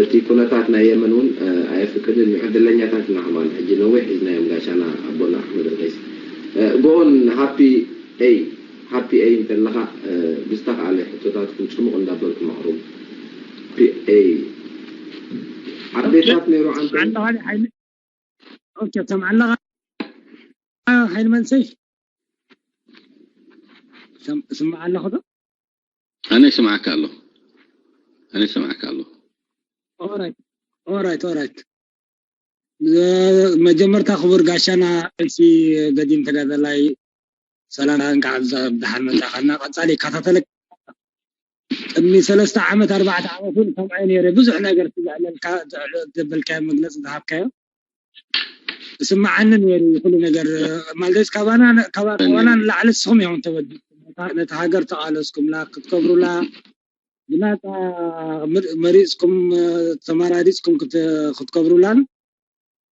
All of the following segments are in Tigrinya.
እቲ ኩነታት ናይ የመን እውን ኣየፍቅድን እዩ። ዕድለኛታት ኢና ከማን ሕጂ ነዊሕ ሒዝናዮም ጋሻና ኣቦና ኣሕመድ ርቀይስ። ጎኦን ሃፒ ኤይ ሃፒ ኤይ እንተለኻ ብዝተኻእለ ሕቶታትኩም ጽሙቕ እንዳበልኩም ኣቕርቡ። ሃፒ ኤይ ኣፕዴታት ነይሩ ዓንተ ኦኬ፣ ከም ኣለኻ ሓይል መንሰይ ስምዓ ኣለኹ ዶ? ኣነ ይስምዓካ ኣለኹ። ኣነ ይስምዓካ ኣለኹ። ኦራይት ኦራይት ኦራይት። መጀመርታ ክቡር ጋሻና ቀይሲ ገዲም ተጋዳላይ ሰላም፣ እንኳዕ ብደሓን መጻኻና። ቀጻሊ ይከታተለካ። ቅድሚ ሰለስተ ዓመት ኣርባዕተ ዓመት እውን ከምዓይ ነይረ። ብዙሕ ነገር ትዘዕለልካ ዘበልካዮ መግለፂ ዝሃብካዮ እስምዓኒ ነይሩ። ኩሉ ነገር ማለት ካባና ካባና ንላዕሊ ንስኹም ኢኹም ተበዲልኩም ነታ ሃገር ተቓለስኩምላ ክትከብሩላ ብናፃ መሪፅኩም ተመራሪፅኩም ክትከብሩላን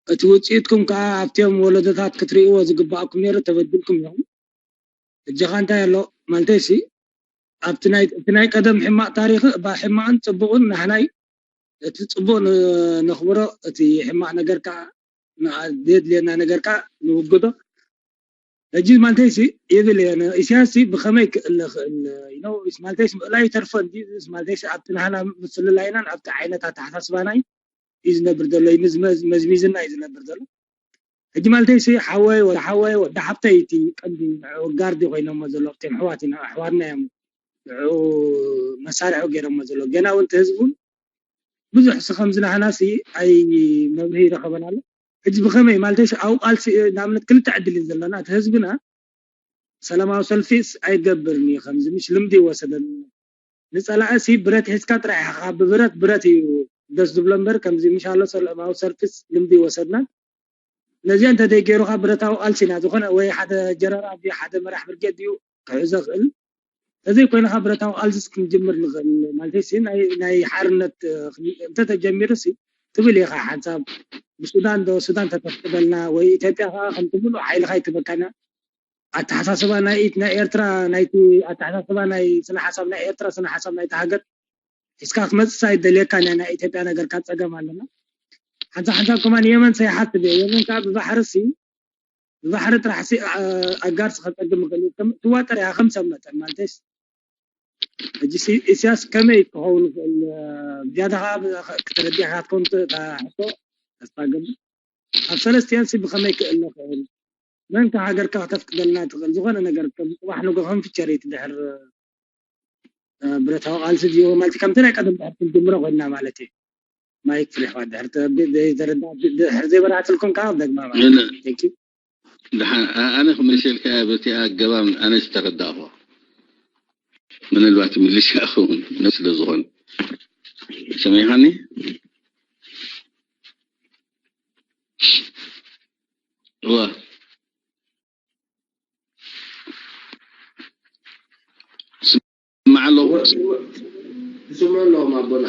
እቲ ውፅኢትኩም ከዓ ኣብቲኦም ወለዶታት ክትርእይዎ ዝግባኣኩም ነይሩ። ተበድልኩም ኢኹም። እጀኻ እንታይ ኣሎ ማለተይ ሲ ኣብቲ ናይ ቀደም ሕማቕ ታሪኽ እባ ሕማቕን ፅቡቕን ናህናይ እቲ ፅቡቕ ነኽብሮ እቲ ሕማቕ ነገር ከዓ ዘየድልየና ነገር ከዓ ንውግዶ። ሕጂ ማለተይ ሲ ይብል እየ ኢሳያስ ሲ ብኸመይ ክእል ክእል ማለተይ ሲ ምእላይ ተርፎ እንዲ ማለተይ ሲ ኣብቲ ናህና ምፍልላይናን ኣብቲ ዓይነት ኣተሓሳስባናይ እዩ ዝነብር ዘሎ መዝሚዝና እዩ ዝነብር ዘሎ። ሕጂ ማለተይ ሲ ሓወይ ወዲ ሓወይ ወዲ ሓብተይ እቲ ቀንዲ ንዑ ጋርዲ ኮይኖሞ ዘሎ ኣብቶም ኣሕዋት ኢና ኣሕዋትና እዮም ንዑ መሳርሒ ገይሮሞ ዘሎ ገና እውን እቲ ህዝቢ እውን ብዙሕ ሲ ከምዚ ናህና ሲ ኣይ መብርሂ ይረኸበና ኣሎ። ሕጂ ብኸመይ ማለተይ ሲ ኣብኡ ቃልሲ ንኣብነት ክልተ ዕድል እዩ ዘለና እቲ ህዝብና ሰላማዊ ሰልፊስ ኣይገብርን እዩ ከምዚ ምሽ ልምዲ ይወሰደሉ ንፀላእሲ ብረት ሒዝካ ጥራሕ ኢኻ ብብረት ብረት እዩ ደስ ዝብሎ እምበር ከምዚ ምሽ ኣሎ ሰላማዊ ሰልፊስ ልምዲ ይወሰድና ነዚኣ እንተደይገይሩካ ብረታዊ ቃልሲ ኢና ዝኾነ ወይ ሓደ ጀነራል ድዩ ሓደ መራሕ ብርጌድ ድዩ ክሕዞ ክእል ተዘይኮይንካ ብረታዊ ቃልሲስ ክንጅምር ንኽእል ማለት ሲ ናይ ሓርነት እንተተጀሚሩ ሲ ትብል ኢኻ ሓንሳብ ብሱዳን ዶ ሱዳን ተተፍቅደልና ወይ ኢትዮጵያ ከዓ ከምቲ ሙሉእ ሓይልካ ይትበካና ኣተሓሳስባ ናይ ኢት ናይ ኤርትራ ናይቲ ኣተሓሳስባ ናይ ስነ ሓሳብ ናይ ኤርትራ ስነ ሓሳብ ናይቲ ሃገር ሒዝካ ክትመጽእ ኣይደልየካን እያ ናይ ኢትዮጵያ ነገር ካብ ጸገም ኣለና ሓንሳ ሓንሳ ከማን የመን ሰይሓስብ እየ የመን ከዓ ብባሕሪ ሲ ብባሕሪ ጥራሕ ሲ ኣጋር ሲ ከጸግም ይኽእል እዩ ትዋጠር እያ ከም ሰብ መጠን ማለተይስ ሕጂ ኢሳያስ ከመይ ክኸውን ይኽእል ዝያዳ ከዓ ክትረዲእካ ክትከውን ሕቶ ተስፋ ገብር ኣብ ሰለስቲኣን ሲ ብኸመይ ክእል ንኽእል መን ካብ ሃገርካ ክተፍቅደልና ትኽእል ዝኾነ ነገር ጽባሕ ንጎ ከም ፊቸሪት ድሕር ብረታዊ ቃልሲ ድዩ ማለት ከምቲ ናይ ቀደም ድሕር ክንጅምሮ ኮይንና ማለት እዩ ማይክ ፍሪሕዋ ድሕር ዘይተረዳ ድሕር ዘይበራህትልኩም ከዓ ኣብ ደግማ ማለት እዩ ኣነ ክምልሸልካ በቲ ኣገባብ ኣነ ዝተረዳእኹ ምናልባት ምልሻ ኸውን ስለ ዝኾነ ሰሚዕኻኒ እዋ ስማዕ ኣለኹ ዝስምዑ ኣለዎም ኣቦና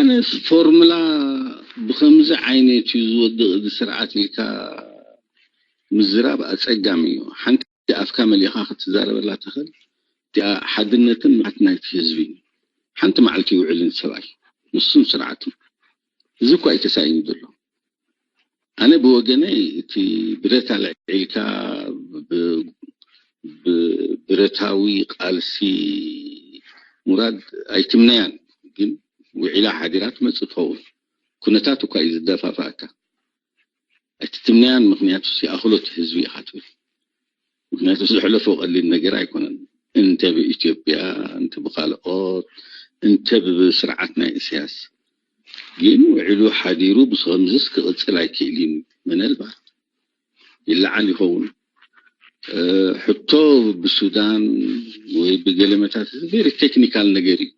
ኣነስ ፎርሙላ ብከምዚ ዓይነት እዩ ዝወድቕ እዚ ስርዓት ኢልካ ምዝራብ ኣፀጋሚ እዩ። ሓንቲ ኣፍካ መሊእኻ ክትዛረበላ ትኽእል እቲኣ ሓድነትን ምዓት ናይቲ ህዝቢ ሓንቲ መዓልቲ ይውዕልን ሰብኣይ ንሱን ስርዓቱን። እዚ እኳ እዩ ተሳኢኑ ዘሎ። ኣነ ብወገነይ እቲ ብረት ኣልዒልካ ብብረታዊ ቃልሲ ሙራድ ኣይትምነያን፣ ግን ውዒላ ሓዲራ ትመጽእ ትኸውን። ኩነታት እኳ እዩ ዝደፋፍኣካ። ኣይትትምነያን፣ ምኽንያቱ ይኣኽሎ እቲ ህዝቢ ኢኻ ትብል። ምኽንያቱ ዘሕለፎ ቀሊል ነገር ኣይኮነን። እንተ ብኢትዮጵያ፣ እንተ ብኻልኦት፣ እንተ ብስርዓት ናይ ኢሳያስ ግን ውዒሉ ሓዲሩ ብከምዝስ ክቕጽል ኣይክእልን እዩ። ምናልባት ይለዓል ይኸውን። ሕቶ ብሱዳን ወይ ብገለመታት ቨሪ ቴክኒካል ነገር እዩ።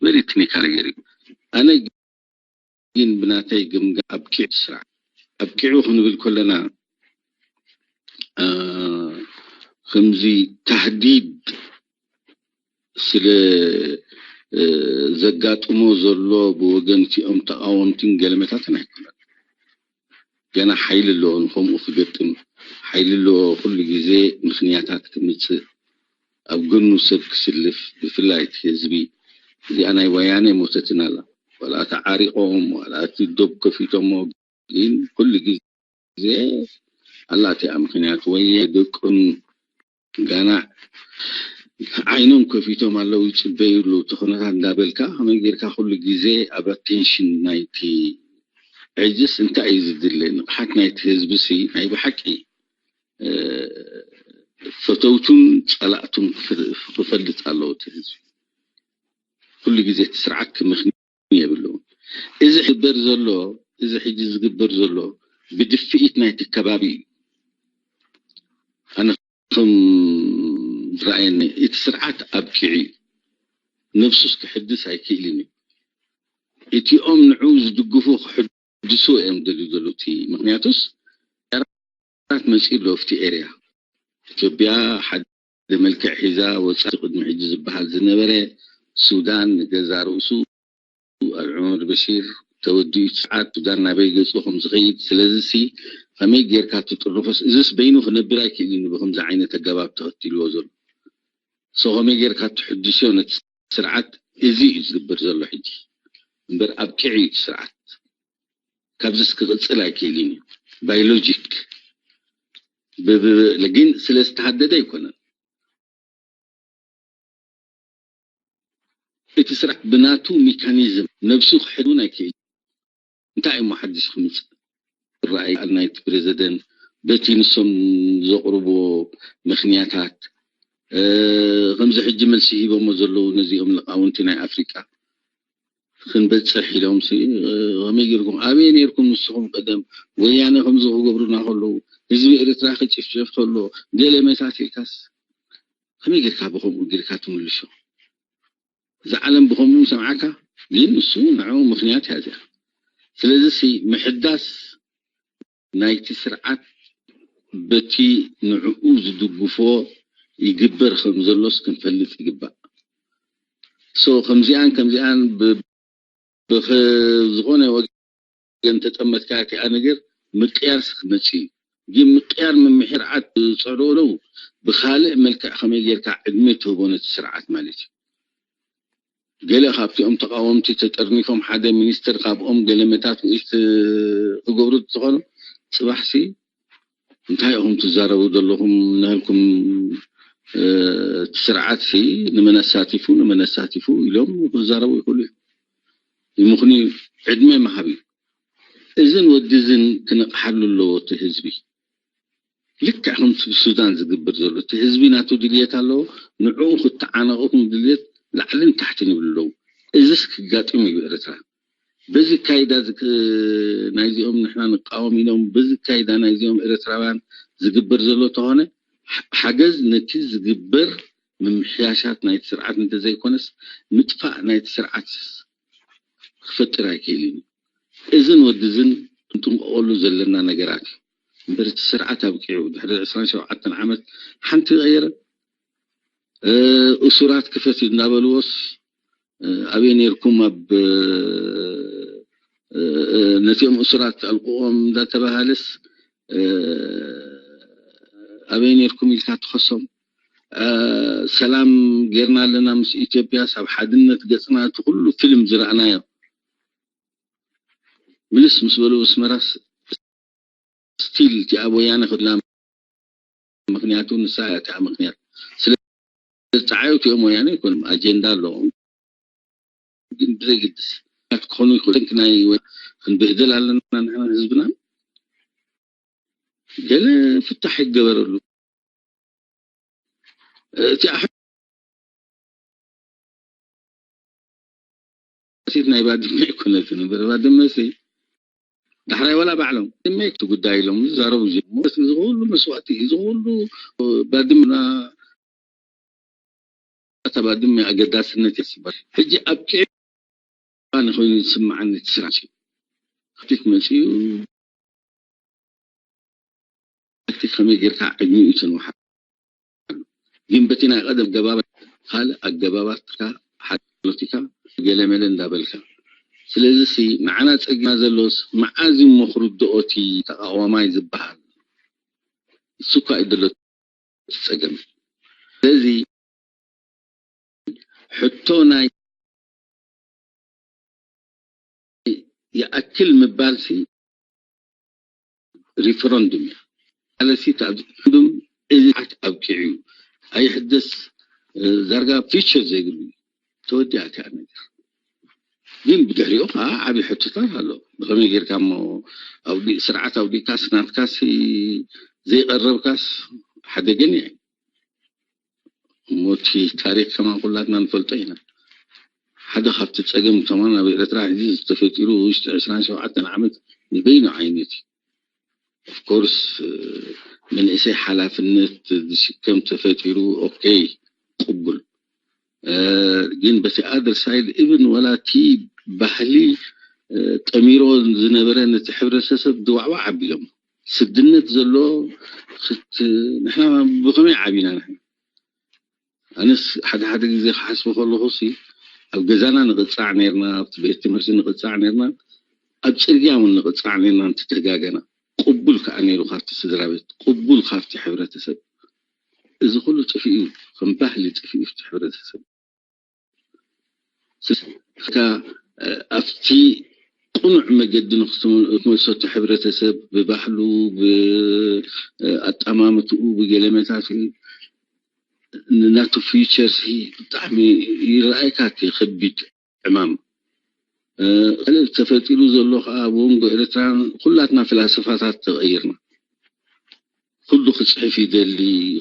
ቨሪ ቴክኒካል ነገር እዩ። ኣነ ግን ብናተይ ግምጋ ኣብቂዑ ስራሕ ኣብቂዑ ክንብል ከለና ከምዚ ታህዲድ ስለ ዘጋጥሞ ዘሎ ብወገን እቲኦም ተቃወምትን ገለመታትን ኣይኮነን። ገና ሓይሊ ኣለዎ ንከምኡ ክገጥም ሓይሊ ኣለዎ። ኩሉ ግዜ ምኽንያታት ክምፅእ ኣብ ጎኑ ሰብ ክስልፍ፣ ብፍላይ እቲ ህዝቢ፣ እዚኣ ናይ ወያነ ሞተትና ኣላ። ዋላ ተዓሪቖም፣ ዋላ እቲ ዶብ ከፊቶሞ፣ ግን ኩሉ ግዜ ኣላ እቲኣ። ምኽንያቱ ወይ ደቁን ጋና ዓይኖም ከፊቶም ኣለዉ፣ ይጽበዩ ኣለዉ፣ እቲ ኩነታት እንዳበልካ፣ ከመይ ጌርካ ኩሉ ግዜ ኣብ ኣቴንሽን ናይቲ፣ ሕጅስ እንታይ እዩ ዝድለ? ንቕሓት ናይቲ ህዝቢ ሲ ናይ ብሓቂ፣ እ፣ ፈተውቱን ጸላእቱን ክፍ-፣ ክፈልጥ ኣለዎ እቲ ህዝቢ። ኩሉ ግዜ እቲ ስርዓት ክምኽኒ የብሉን። እዚ ዝግበር ዘሎ፣ እዚ ሕጂ ዝግበር ዘሎ ብድፍኢት ናይቲ ከባቢ እዩ። ኣነ ከም ዝረኣየኒ እቲ ስርዓት ኣብቂዑ እዩ። ነብሱስ ክሕድስ ኣይክእልን እዩ። እቲኦም ንዑ ዝድግፉ ክሕድሱ እዮም ደልዩ ዘለዉ። እቲ ምኽንያቱስ ኤራት መጺኡ ኣሎ ኣብቲ ኤርያ። ኢትዮጵያ ሓደ መልክዕ ሒዛ ወጻኢ ቅድሚ ሕጂ ዝበሃል ዝነበረ ሱዳን ንገዛ ርእሱ ኣብ ዑመር በሺር ተወዲኡ እቲ ስርዓት ሱዳን ናበይ ገጹ ከም ዝኸይድ። ስለዚ ሲ ከመይ ጌርካ ትጥርፎስ? እዚስ በይኑ ክነብር ኣይክእልን እዩ ብከምዚ ዓይነት ኣገባብ ተኸቲልዎ ዘሎ። ሶ ከመይ ጌርካ ትሕድሾ ነቲ ስርዓት? እዚ እዩ ዝግበር ዘሎ ሕጂ። እምበር ኣብቂዑ እዩ እቲ ስርዓት። ካብዚስ ክቕጽል ኣይክእልን እዩ። ባይ ሎጂክ። ብ-፣ ብ-፣ ብ-፣ ግን ስለ ዝተሃደደ ኣይኮነን። እቲ ስራሕ ብናቱ ሜካኒዝም ነብሱ ክሕድን ኣይክእል። እንታይ እሞ ሓድሽ ክምጽእ? ራእይ ናይቲ ፕሬዚደንት በቲ ንሶም ዘቕርብዎ ምኽንያታት፣ እ፣ ከምዚ ሕጂ መልሲ ሂቦሞ ዘለዉ ነዚኦም ልቓውንቲ ናይ ኣፍሪቃ ክንበጽሕ ኢሎም ሲ፣ እ፣ ከመይ ጌርኩም ኣበይ ኔርኩም ንስኹም ቀደም ወያነ ከምዚ ክገብሩና ከለዉ ህዝቢ ኤርትራ ክጭፍጨፍ ከሎ ገለ መታት ኢልካስ ከመይ ጌርካ ብኸምኡ ጌርካ ትምልሾ? እዛ ዓለም ብኸምኡ ሰምዓካ፣ ግን ንሱ ንዕኡ ምኽንያት እያ እዚኣ። ስለዚ ሲ ምሕዳስ ናይቲ ስርዓት በቲ ንዕኡ ዝድግፎ ይግበር ከም ዘሎስ ክንፈልጥ ይግባእ። ሶ ከምዚኣን ከምዚኣን ብ-፣ ብኸ-፣ ዝኾነ ወገን ተጠመትካ እቲኣ ነገር ምቅያር ክመጽእ እዩ። ግን ምቅያር ምምሕርዓት ዝጸዕሩ ኣለዉ። ብኻልእ መልክዕ ከመይ ጌርካ ዕድመ ትህቦ ነቲ ስርዓት ማለት እዩ። ገለ ካብቲኦም ተቃወምቲ ተጠርኒፎም ሓደ ሚኒስተር ካብኦም ገለ መታት ውኢት ክገብሩ እንተኾኑ ጽባሕሲ እንታይ ኢኹም ትዛረቡ ዘለኹም? ንህልኩም፣ እ፣ እቲ ስርዓትሲ ንመን ኣሳቲፉ ንመን ኣሳቲፉ ኢሎም ክዛረቡ ይኽእሉ እዮም። ይምኽኑ እዩ። ዕድመ ምሃብ እዩ። እዝን ወዲ እዝን ክነቕሓሉ ኣለዎ እቲ ህዝቢ። ልክዕ ከምቲ ብሱዳን ዝግበር ዘሎ፣ እቲ ህዝቢ ናቱ ድልየት ኣለዎ፣ ንዕኡ ክተዓነቑ ከም ድልየት ላዕልን ታሕትን ይብሉ ኣለዉ። እዝስ ክጋጥም እዩ ኤርትራ። በዚ ካይዳ ዝክ-፣ ናይዚኦም ንሕና ንቃወም ኢሎም፣ በዚ ካይዳ ናይዚኦም ኤርትራውያን ዝግበር ዘሎ ተኾነ፣ ሓ-፣ ሓገዝ ነቲ ዝግበር ምምሕያሻት ናይቲ ስርዓት እንተዘይኮነስ፣ ምጥፋእ ናይቲ ስርዓት ክፈጥር ኣይክእልን እዩ። እዝን ወዲ እዝን ክንጥንቀቐሉ ዘለና ነገራት እዩ። እምበር እቲ ስርዓት ኣብቂዑ፣ ድሕሪ ዕስራን ሸውዓተን ዓመት ሓንቲ ቀየረ፣ እ፣ እሱራት ክፈት እንዳበልዎስ፣ እ፣ ኣበይ ኔርኩም ኣብ፣ እ፣ እ፣ ነቲኦም እሱራት ኣልቅቖም እንዳተባሃለስ፣ እ፣ ኣበይ ኔርኩም ኢልካ ትኸሶም። እ፣ ሰላም ጌርና ኣለና ምስ ኢትዮጵያስ፣ ኣብ ሓድነት ገጽና፣ እቲ ኩሉ ፊልም ዝረኣናዮ። ምልስ ምስ በሉ ኣስመራስ ስቲል እቲ ኣብ ወያነ ክድላ፣ ምኽንያቱ ንሳ እያ እቲኣ ምኽንያት። ስለ ዝጸዓዩ እቲኦም ወያነ ኣይኮኑም፣ ኣጀንዳ ኣለዎም። ግን ብዘይግድስ ክኾኑ ይኽእሉ። ክንብህደል ኣለና ንሕና ህዝብና። ገለ ፍታሕ ይገበረሉ። እቲ ኣሕ-፣ ሴት ናይ ባድመ ኣይኮነትን እምበር፣ ባድመ ሲ ዳሕራይ ዋላ ባዕሎም ባድመ እቲ ጉዳይ ኢሎም ዝዛረቡ ጀመሩ። እዚ ኩሉ መስዋእቲ፣ እዚ ኩሉ ባድመና፣ እታ ባድመ ኣገዳስነት እያ ዝስበር። ሕጂ ኣብቂዑ ኣነ ኮይኑ ዝስምዓኒ እቲ ስራሕ እዩ። ክቲክ መጺኡ እቲ ከመይ ጌርካ ዕድሚኡ ተንውሓሉ። ግን በቲ ናይ ቀደም ኣገባብ ካልእ ኣገባባትካ ሓሎቲካ ገለመለ እንዳበልካ። ስለዚ ሲ ንዓና ጸጊምና ዘሎስ መዓዝ እዩ እሞ ክርድኦ እቲ ተቃዋማይ ዝበሃል? እሱ እኳ እዩ ዘሎ እቲ ጸገም። ስለዚ ሕቶ ናይ ይኣክል ምባልሲ ሪፈረንዱም እያ። ማለትሲ እቲ ኣብዚ ሪፈረንዱም እዚ ዓት ኣብቂዑ እዩ። ኣይሕደስ፣ እ፣ ዳርጋ ፊቸር ዘይብሉ እዩ። ተወዲኣ እቲኣ ነገር። ግን ብድሕሪኡ ከዓ ዓብዪ ሕቶታት ኣሎ። ብኸመይ ጌርካ እሞ ኣውዲ-፣ ስርዓት ኣውዲእካስ ናትካሲ ዘይቐረብካስ ሓደገኛ እዩ። እሞ እቲ ታሪክ ከማን ኩላትና ንፈልጦ ኢና። ሓደ ካብቲ ጸገም ከማን ኣብ ኤርትራ ሕጂ ዝተፈጢሩ ውሽጢ ዕስራን ሸውዓተን ዓመት ንበይኑ ዓይነት እዩ። ኦፍኮርስ መንእሰይ ሓላፍነት ዝሽከም ተፈጢሩ፣ ኦኬ፣ ቅቡል። እ፣ ግን በቲ ኣደር ሳይድ ኢቭን ወላ እቲ ባህሊ፣ እ፣ ጠሚሮ ዝነበረ ነቲ ሕብረተሰብ ድዋዕዋዕ ኣቢሎም ስድነት ዘሎ ክት-፣ ንሕና ብኸመይ ዓቢና ንሕና? ኣነስ ሓደ ሓደ ግዜ ክሓስቦ ከለኹ ሲ ኣብ ገዛና ንቕጻዕ ነርና፣ ኣብቲ ቤት ትምህርቲ ንቕጻዕ ነርና፣ ኣብ ጽርግያ እውን ንቕጻዕ ነርና እንተተጋገና። ቅቡል ከኣ ነይሩ ካብቲ ስድራ ቤት፣ ቅቡል ካብቲ ሕብረተሰብ። እዚ ኩሉ ጥፊኡ እዩ፣ ከም ባህሊ ጥፊኡ እዩ እቲ ሕብረተሰብ። ስለዚ፣ እ፣ ኣብቲ ቅኑዕ መገዲ ንክትመ-፣ ክትመልሶ እቲ ሕብረተሰብ ብባህሉ፣ ብ-፣ እ፣ ኣጠማምትኡ፣ ብገለመታቱ፣ ንናቱ ፊውቸር ሲ ብጣዕሚ ይረኣየካ እቲ ከቢድ ዕማም። እ፣ ካልእ ተፈጢሩ ዘሎ ከዓ ኣብ መንጎ ኤርትራን ኩላትና ፍላስፋታት ተቐይርና። ኩሉ ክጽሕፍ ይደሊ፣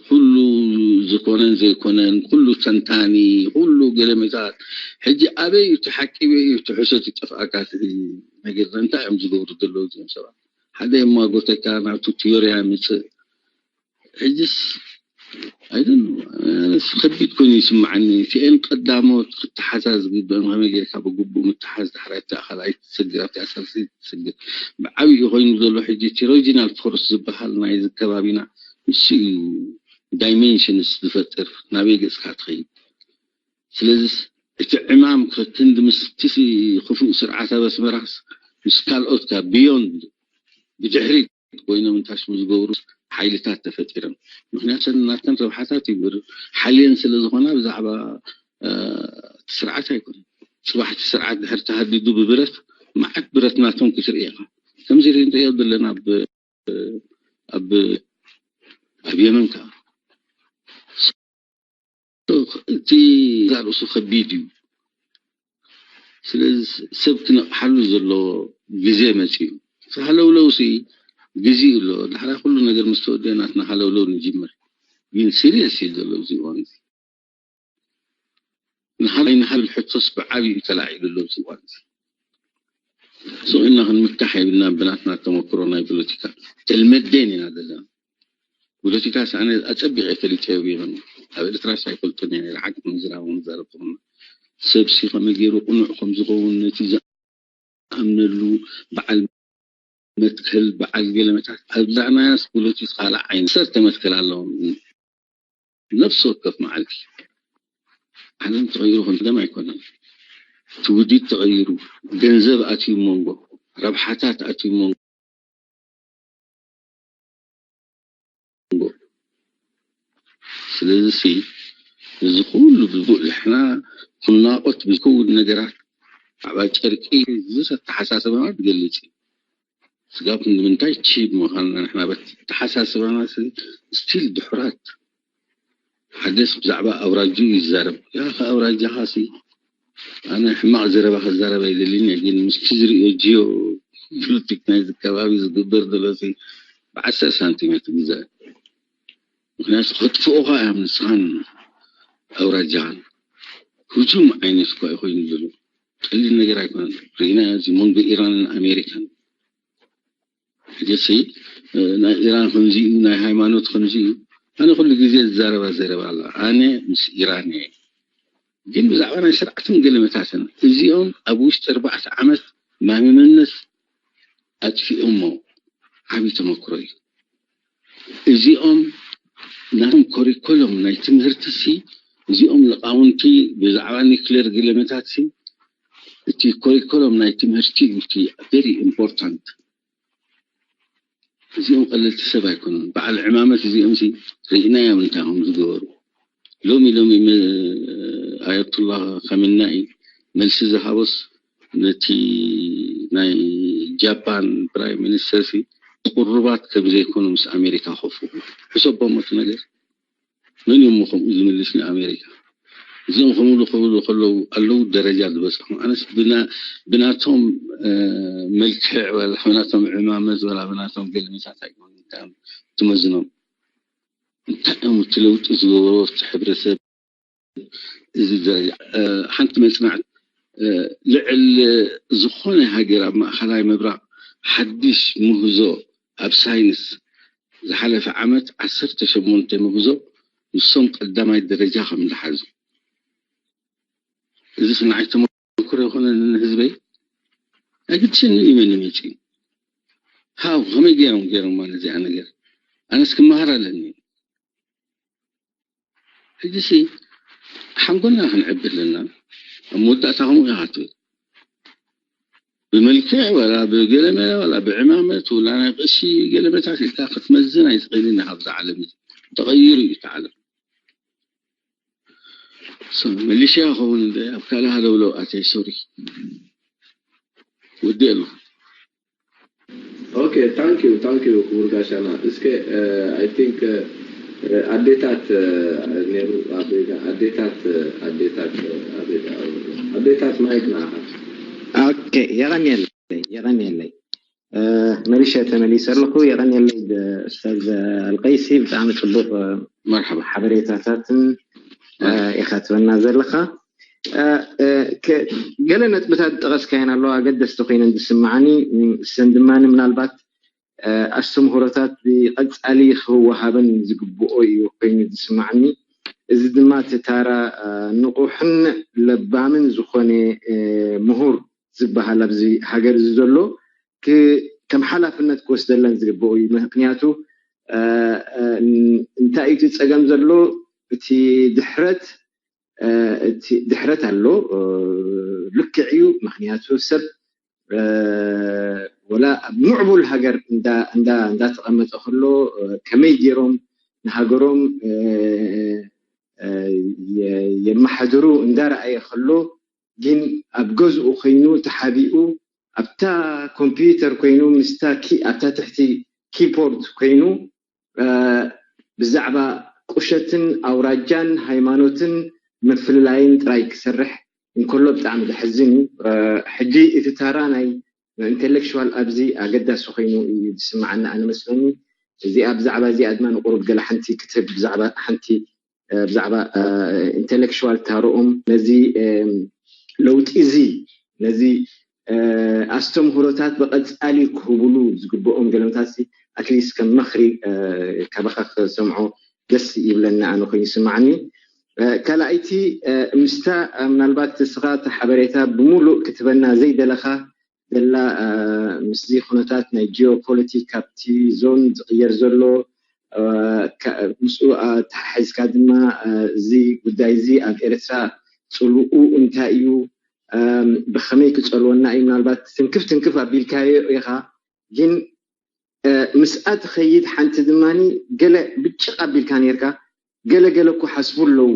ኩሉ ዝኾነን ዘይኮነን፣ ኩሉ ተንታኒ፣ ኩሉ ገለመታት። ሕጂ ኣበይ እዩ እቲ ሓቂ፣ ኣበይ እዩ እቲ ሕሶት ይጠፍኣካ እቲ ነገር። እንታይ እዮም ዝገብሩ ዘለዉ እዚኦም ሰባት? ሓደ የማጎተካ፣ ናብቱ ቲዮርያ ምጽእ። ሕጅስ፣ I don't know፣ ኣነስ ከቢድ ኮይኑ ይስምዓኒ። እቲኤን ቀዳሞት ክተሓዛ ዝግበአን ከመይ ጌርካ ብግቡእ ምትሓዝ፣ ዳሕራይ ኣብቲ ኣኻል ኣይትሰግር፣ ኣብቲ ኣሳልሲ ትሰግር። ብዓብዩ ኮይኑ ዘሎ ሕጂ እቲ ሪጂናል ፎርስ ዝበሃል ናይዚ ከባቢና ንሱ እዩ ዳይሜንሽንስ ዝፈጥር፣ ናበይ ገጽካ ትኸይድ። ስለዚስ እቲ ዕማም ከክንዲ ምስቲ ክፉእ ስርዓት ኣብ ኣስመራስ ምስ ካልኦት ካብ ቢዮንድ ብድሕሪት ኮይኖም እንታሽሙ ዝገብሩ ሓይልታት ተፈጢሮም። ምክንያቱ ናተን ረብሓታት ይብር ሓልየን ስለ ዝኾና ብዛዕባ፣ እ፣ እቲ ስርዓት ኣይኮነን። ጽባሕ እቲ ስርዓት ድሕር ተሃዲዱ ብብረት መዓት ብረት ናቶም ክትርኢ ኢኻ። ከምዚ ንሪኦ ዘለና ኣብ፣ ኣብ፣ ኣብ የመን ከኣ እቲ ርእሱ ከቢድ እዩ። ስለዚ ሰብ ክነቕሓሉ ዘለዎ ግዜ መጺኡ። እቲ ሃለውለው ሲ ግዜኡ ኣሎ። ዳሕራይ ኩሉ ነገር ምስ ተወደአ ናትና ሃለውለው ንጅምር። ግን ሲሪየስ እዩ ዘሎ ኣብዚ እዋን እዚ። ንሓደ ንሓደ ሕቶስ ብዓብዩ ተላዒሉ ኣሎ ኣብዚ እዋን እዚ። ሱቕ ኢልና ክንምካሕ የብልና ብናትና ተመክሮ ናይ ፖለቲካ። ተልመዴን ኢና ዘለና። ፖለቲካ ኣነ ኣጸቢቐ ፈሊጠዮ ብየመን። ኣብ ኤርትራ ኣይፈልጦን እየ ነይረ፣ ሓቂ ንምዝራብ ክዛረብ ተኾንና። ሰብሲ ከመይ ገይሩ ቅኑዕ ከም ዝኸውን ነቲ ዝኣምነሉ በዓል መትከል፣ በዓል ገለመታት ኣብዛዕናያስ ፖለቲካ ካልእ ዓይነት ዓሰርተ መትከል ኣለዎም። ነፍሲ ወከፍ መዓልቲ ዓለም ተቐይሩ ከም ቀደም ኣይኮነን። እቲ ውዲት ተቐይሩ፣ ገንዘብ ኣትዩ መንጎ፣ ረብሓታት ኣትዩ መንጎ። ስለዚ ሲ እዚ ኩሉ ብግቡእ ንሕና ክናቆት ብዝከውን ነገራት ብዛዕባ ጨርቂ ዝስ ኣተሓሳስባና ትገልጽ እዩ። ስጋብ ክንዲ ምንታይ ቺፕ ምዃንና ንሕና በት ኣተሓሳስባና ሲ ስቲል ድሑራት። ሓደስ ብዛዕባ ኣውራጅኡ ይዛረብ። ያኸ ኣውራጃኻ ሲ ኣነ ሕማቕ ዘረባ ክዛረብ ኣይደልን እየ፣ ግን ምስቲ ዝርእዮ ጂኦ ፖለቲክ ናይዚ ከባቢ ዝግበር ዘሎ ሲ ብዓሰርተ ሳንቲም እየ ትግዛእ። ምክንያቱ ከጥፍኡኻ እዮም ንስኻን ኣውራጃኻን። ህጁም ዓይነት እኳ እዩ ኮይኑ ዘሎ። ቀሊል ነገር ኣይኮነን። ርኢና እዚ መንጎ ኢራንን ኣሜሪካን። ሕጂ ሲ፣ እ፣ ናይ ኢራን ከምዚ እዩ፣ ናይ ሃይማኖት ከምዚ እዩ። ኣነ ኩሉ ግዜ ዝዛረባ ዘረባ ኣላ። ኣነ ምስ ኢራን እየ። ግን ብዛዕባ ናይ ስርዓትን ገለመታትን እዚኦም ኣብ ውሽጢ ኣርባዕተ ዓመት ማንነት ኣጥፊኦሞ ዓብዪ ተመክሮ እዩ። እዚኦም ናቶም ኮሪኮሎም ናይ ትምህርቲ ሲ፣ እዚኦም ልቃውንቲ ብዛዕባ ኒክሌር ገለመታት ሲ፣ እቲ ኮሪኮሎም ናይ ትምህርቲ እዩ እቲ ቨሪ ኢምፖርታንት። እዚኦም ቀለልቲ ሰብ ኣይኮኑን። በዓል ዕማመት እዚኦም ሲ ርኢናዮም እንታይ ከም ዝገበሩ። ሎሚ ሎሚ ኣያቱላ ካሚናኢ መልሲ ዝሃቦስ ነቲ ናይ ጃፓን ፕራይም ሚኒስተር ቁሩባት ከም ዘይኮኑ ምስ ኣሜሪካ ከፉ ሕሰቦም እቲ ነገር። መን እዮም ከምኡ ዝምልስ ንኣሜሪካ? እዚኦም ከምኡ ክብሉ ከለዉ ኣለዉ ደረጃ ዝበፅሑ። ኣነስ ብናቶም መልክዕ ወላ ብናቶም ዕማመት ወላ ብናቶም ገልምታት ኣይኮኑ ትመዝኖም። እንታይ እዮም እቲ ለውጢ ዝገበሮ እቲ ሕብረተሰብ? እዚ ደረጃ ሓንቲ መፅናዕት ልዕል ዝኾነ ሃገር ኣብ ማእኸላይ ምብራቕ ሓድሽ ምህዞ ኣብ ሳይንስ ዝሓለፈ ዓመት ዓሰርተ ሸሞንተ ምህዞ ንሶም ቀዳማይ ደረጃ ከም ዝሓዙ። እዚ ንዓይ ተመክሮ ይኮነ ንህዝበይ? ኣይግድሽን እዩ መን መፂኡ። ሃው ከመይ ገይሮም ገይሮም ማለት እዚኣ ነገር ኣነስ ክመሃር ኣለኒ። ሕጂሲ ሓንጎልና ክንዕቢ ኣለና። ኣብ መወዳእታ ከምኡ ኢኻ ትብል። ብመልክዕ ዋላ ብገለመለ ዋላ ብዕማመት ዋላ ናይ ቅሺ ገለመታት ኢልካ ክትመዝን ኣይትኽእልን ኢኻ። ኣብዛ ዓለም እዚ ተቐይሩ እዩ እቲ ዓለም። መሊሽያ ኸውን እንደ ኣብ ካልእ ሃለውለው ኣትየ ሶሪ ወዲ ኣለኹ። Okay, thank you, thank you ክቡር ጋሻና። እስከ I think ኣዴታት ነሩ ኣዴታት ኣዴታት ኣዴታት ማይክ ንዓኻ። Okay፣ የቐንየለይ የቐንየለይ። መሊሸ ተመሊሰ ኣለኹ። የቐንየለይ ኡስታዝ ኣልቀይሲ፣ ብጣዕሚ ፅቡቕ መርሓባ። ሓበሬታታትን ኢኻ ትበና ዘለኻ። ገለ ነጥብታት ዝጠቐስካየን ኣለዋ ኣገደስቲ ኮይነን ዝስምዓኒ። እሰን ድማ ምናልባት ኣስተምህሮታት ብቐፃሊ ክወሃበን ዝግብኦ እዩ ኮይኑ ዝስምዓኒ። እዚ ድማ እቲ ታራ ንቑሕን ለባምን ዝኾነ ምሁር ዝበሃል ኣብዚ ሃገር እዚ ዘሎ ከም ሓላፍነት ክወስደለን ዝግብኦ እዩ። ምክንያቱ እንታይ እዩ እቲ ፀገም ዘሎ? እቲ ድሕረት ድሕረት ኣሎ፣ ልክዕ እዩ። ምክንያቱ ሰብ ወላ ኣብ ምዕቡል ሃገር እንዳተቐመጠ ከሎ ከመይ ገይሮም ንሃገሮም የመሓድሩ እንዳረኣየ ከሎ ግን ኣብ ገዝኡ ኮይኑ ተሓቢኡ ኣብታ ኮምፒውተር ኮይኑ ምስታ ኣብታ ትሕቲ ኪፖርድ ኮይኑ ብዛዕባ ቁሸትን ኣውራጃን ሃይማኖትን ምፍልላይን ጥራይ ክሰርሕ እንከሎ ብጣዕሚ ዘሕዝን እዩ። ሕጂ እቲ ታራ ናይ ኢንቴሌክሽዋል ኣብዚ ኣገዳሲ ኮይኑ እዩ ዝስምዓኒ ኣነ መስለኒ። እዚኣ ብዛዕባ እዚኣ ድማ ንቁሩብ ገለ ሓንቲ ክትህብ ብዛዕባ ሓንቲ ብዛዕባ ኢንቴሌክሽዋል ታርኦም ነዚ ለውጢ እዚ ነዚ ኣስተምህሮታት ብቐፃሊ ክህብሉ ዝግብኦም ገለመታት ኣትሊስት ከም መኽሪ ካባኻ ክሰምዖ ደስ ይብለኒ ኣነ ኮይኑ ይስምዓኒ። ካልኣይቲ ምስታ ምናልባት እስኻ እቲ ሓበሬታ ብምሉእ ክትበና ዘይደለኻ ዘላ ምስዚ ኩነታት ናይ ጂኦፖለቲክ ካብቲ ዞን ዝቕየር ዘሎ ምስኡ ተሓሒዝካ ድማ እዚ ጉዳይ እዚ ኣብ ኤርትራ ፅልኡ እንታይ እዩ ብከመይ ክፀልወና እዩ ምናልባት ትንክፍ ትንክፍ ኣቢልካዮ ኢኻ ግን ምስኣ ትኸይድ ሓንቲ ድማ ገለ ብጭቕ ኣቢልካ ነርካ ገለ ገለ እኮ ሓስቡ ኣለዉ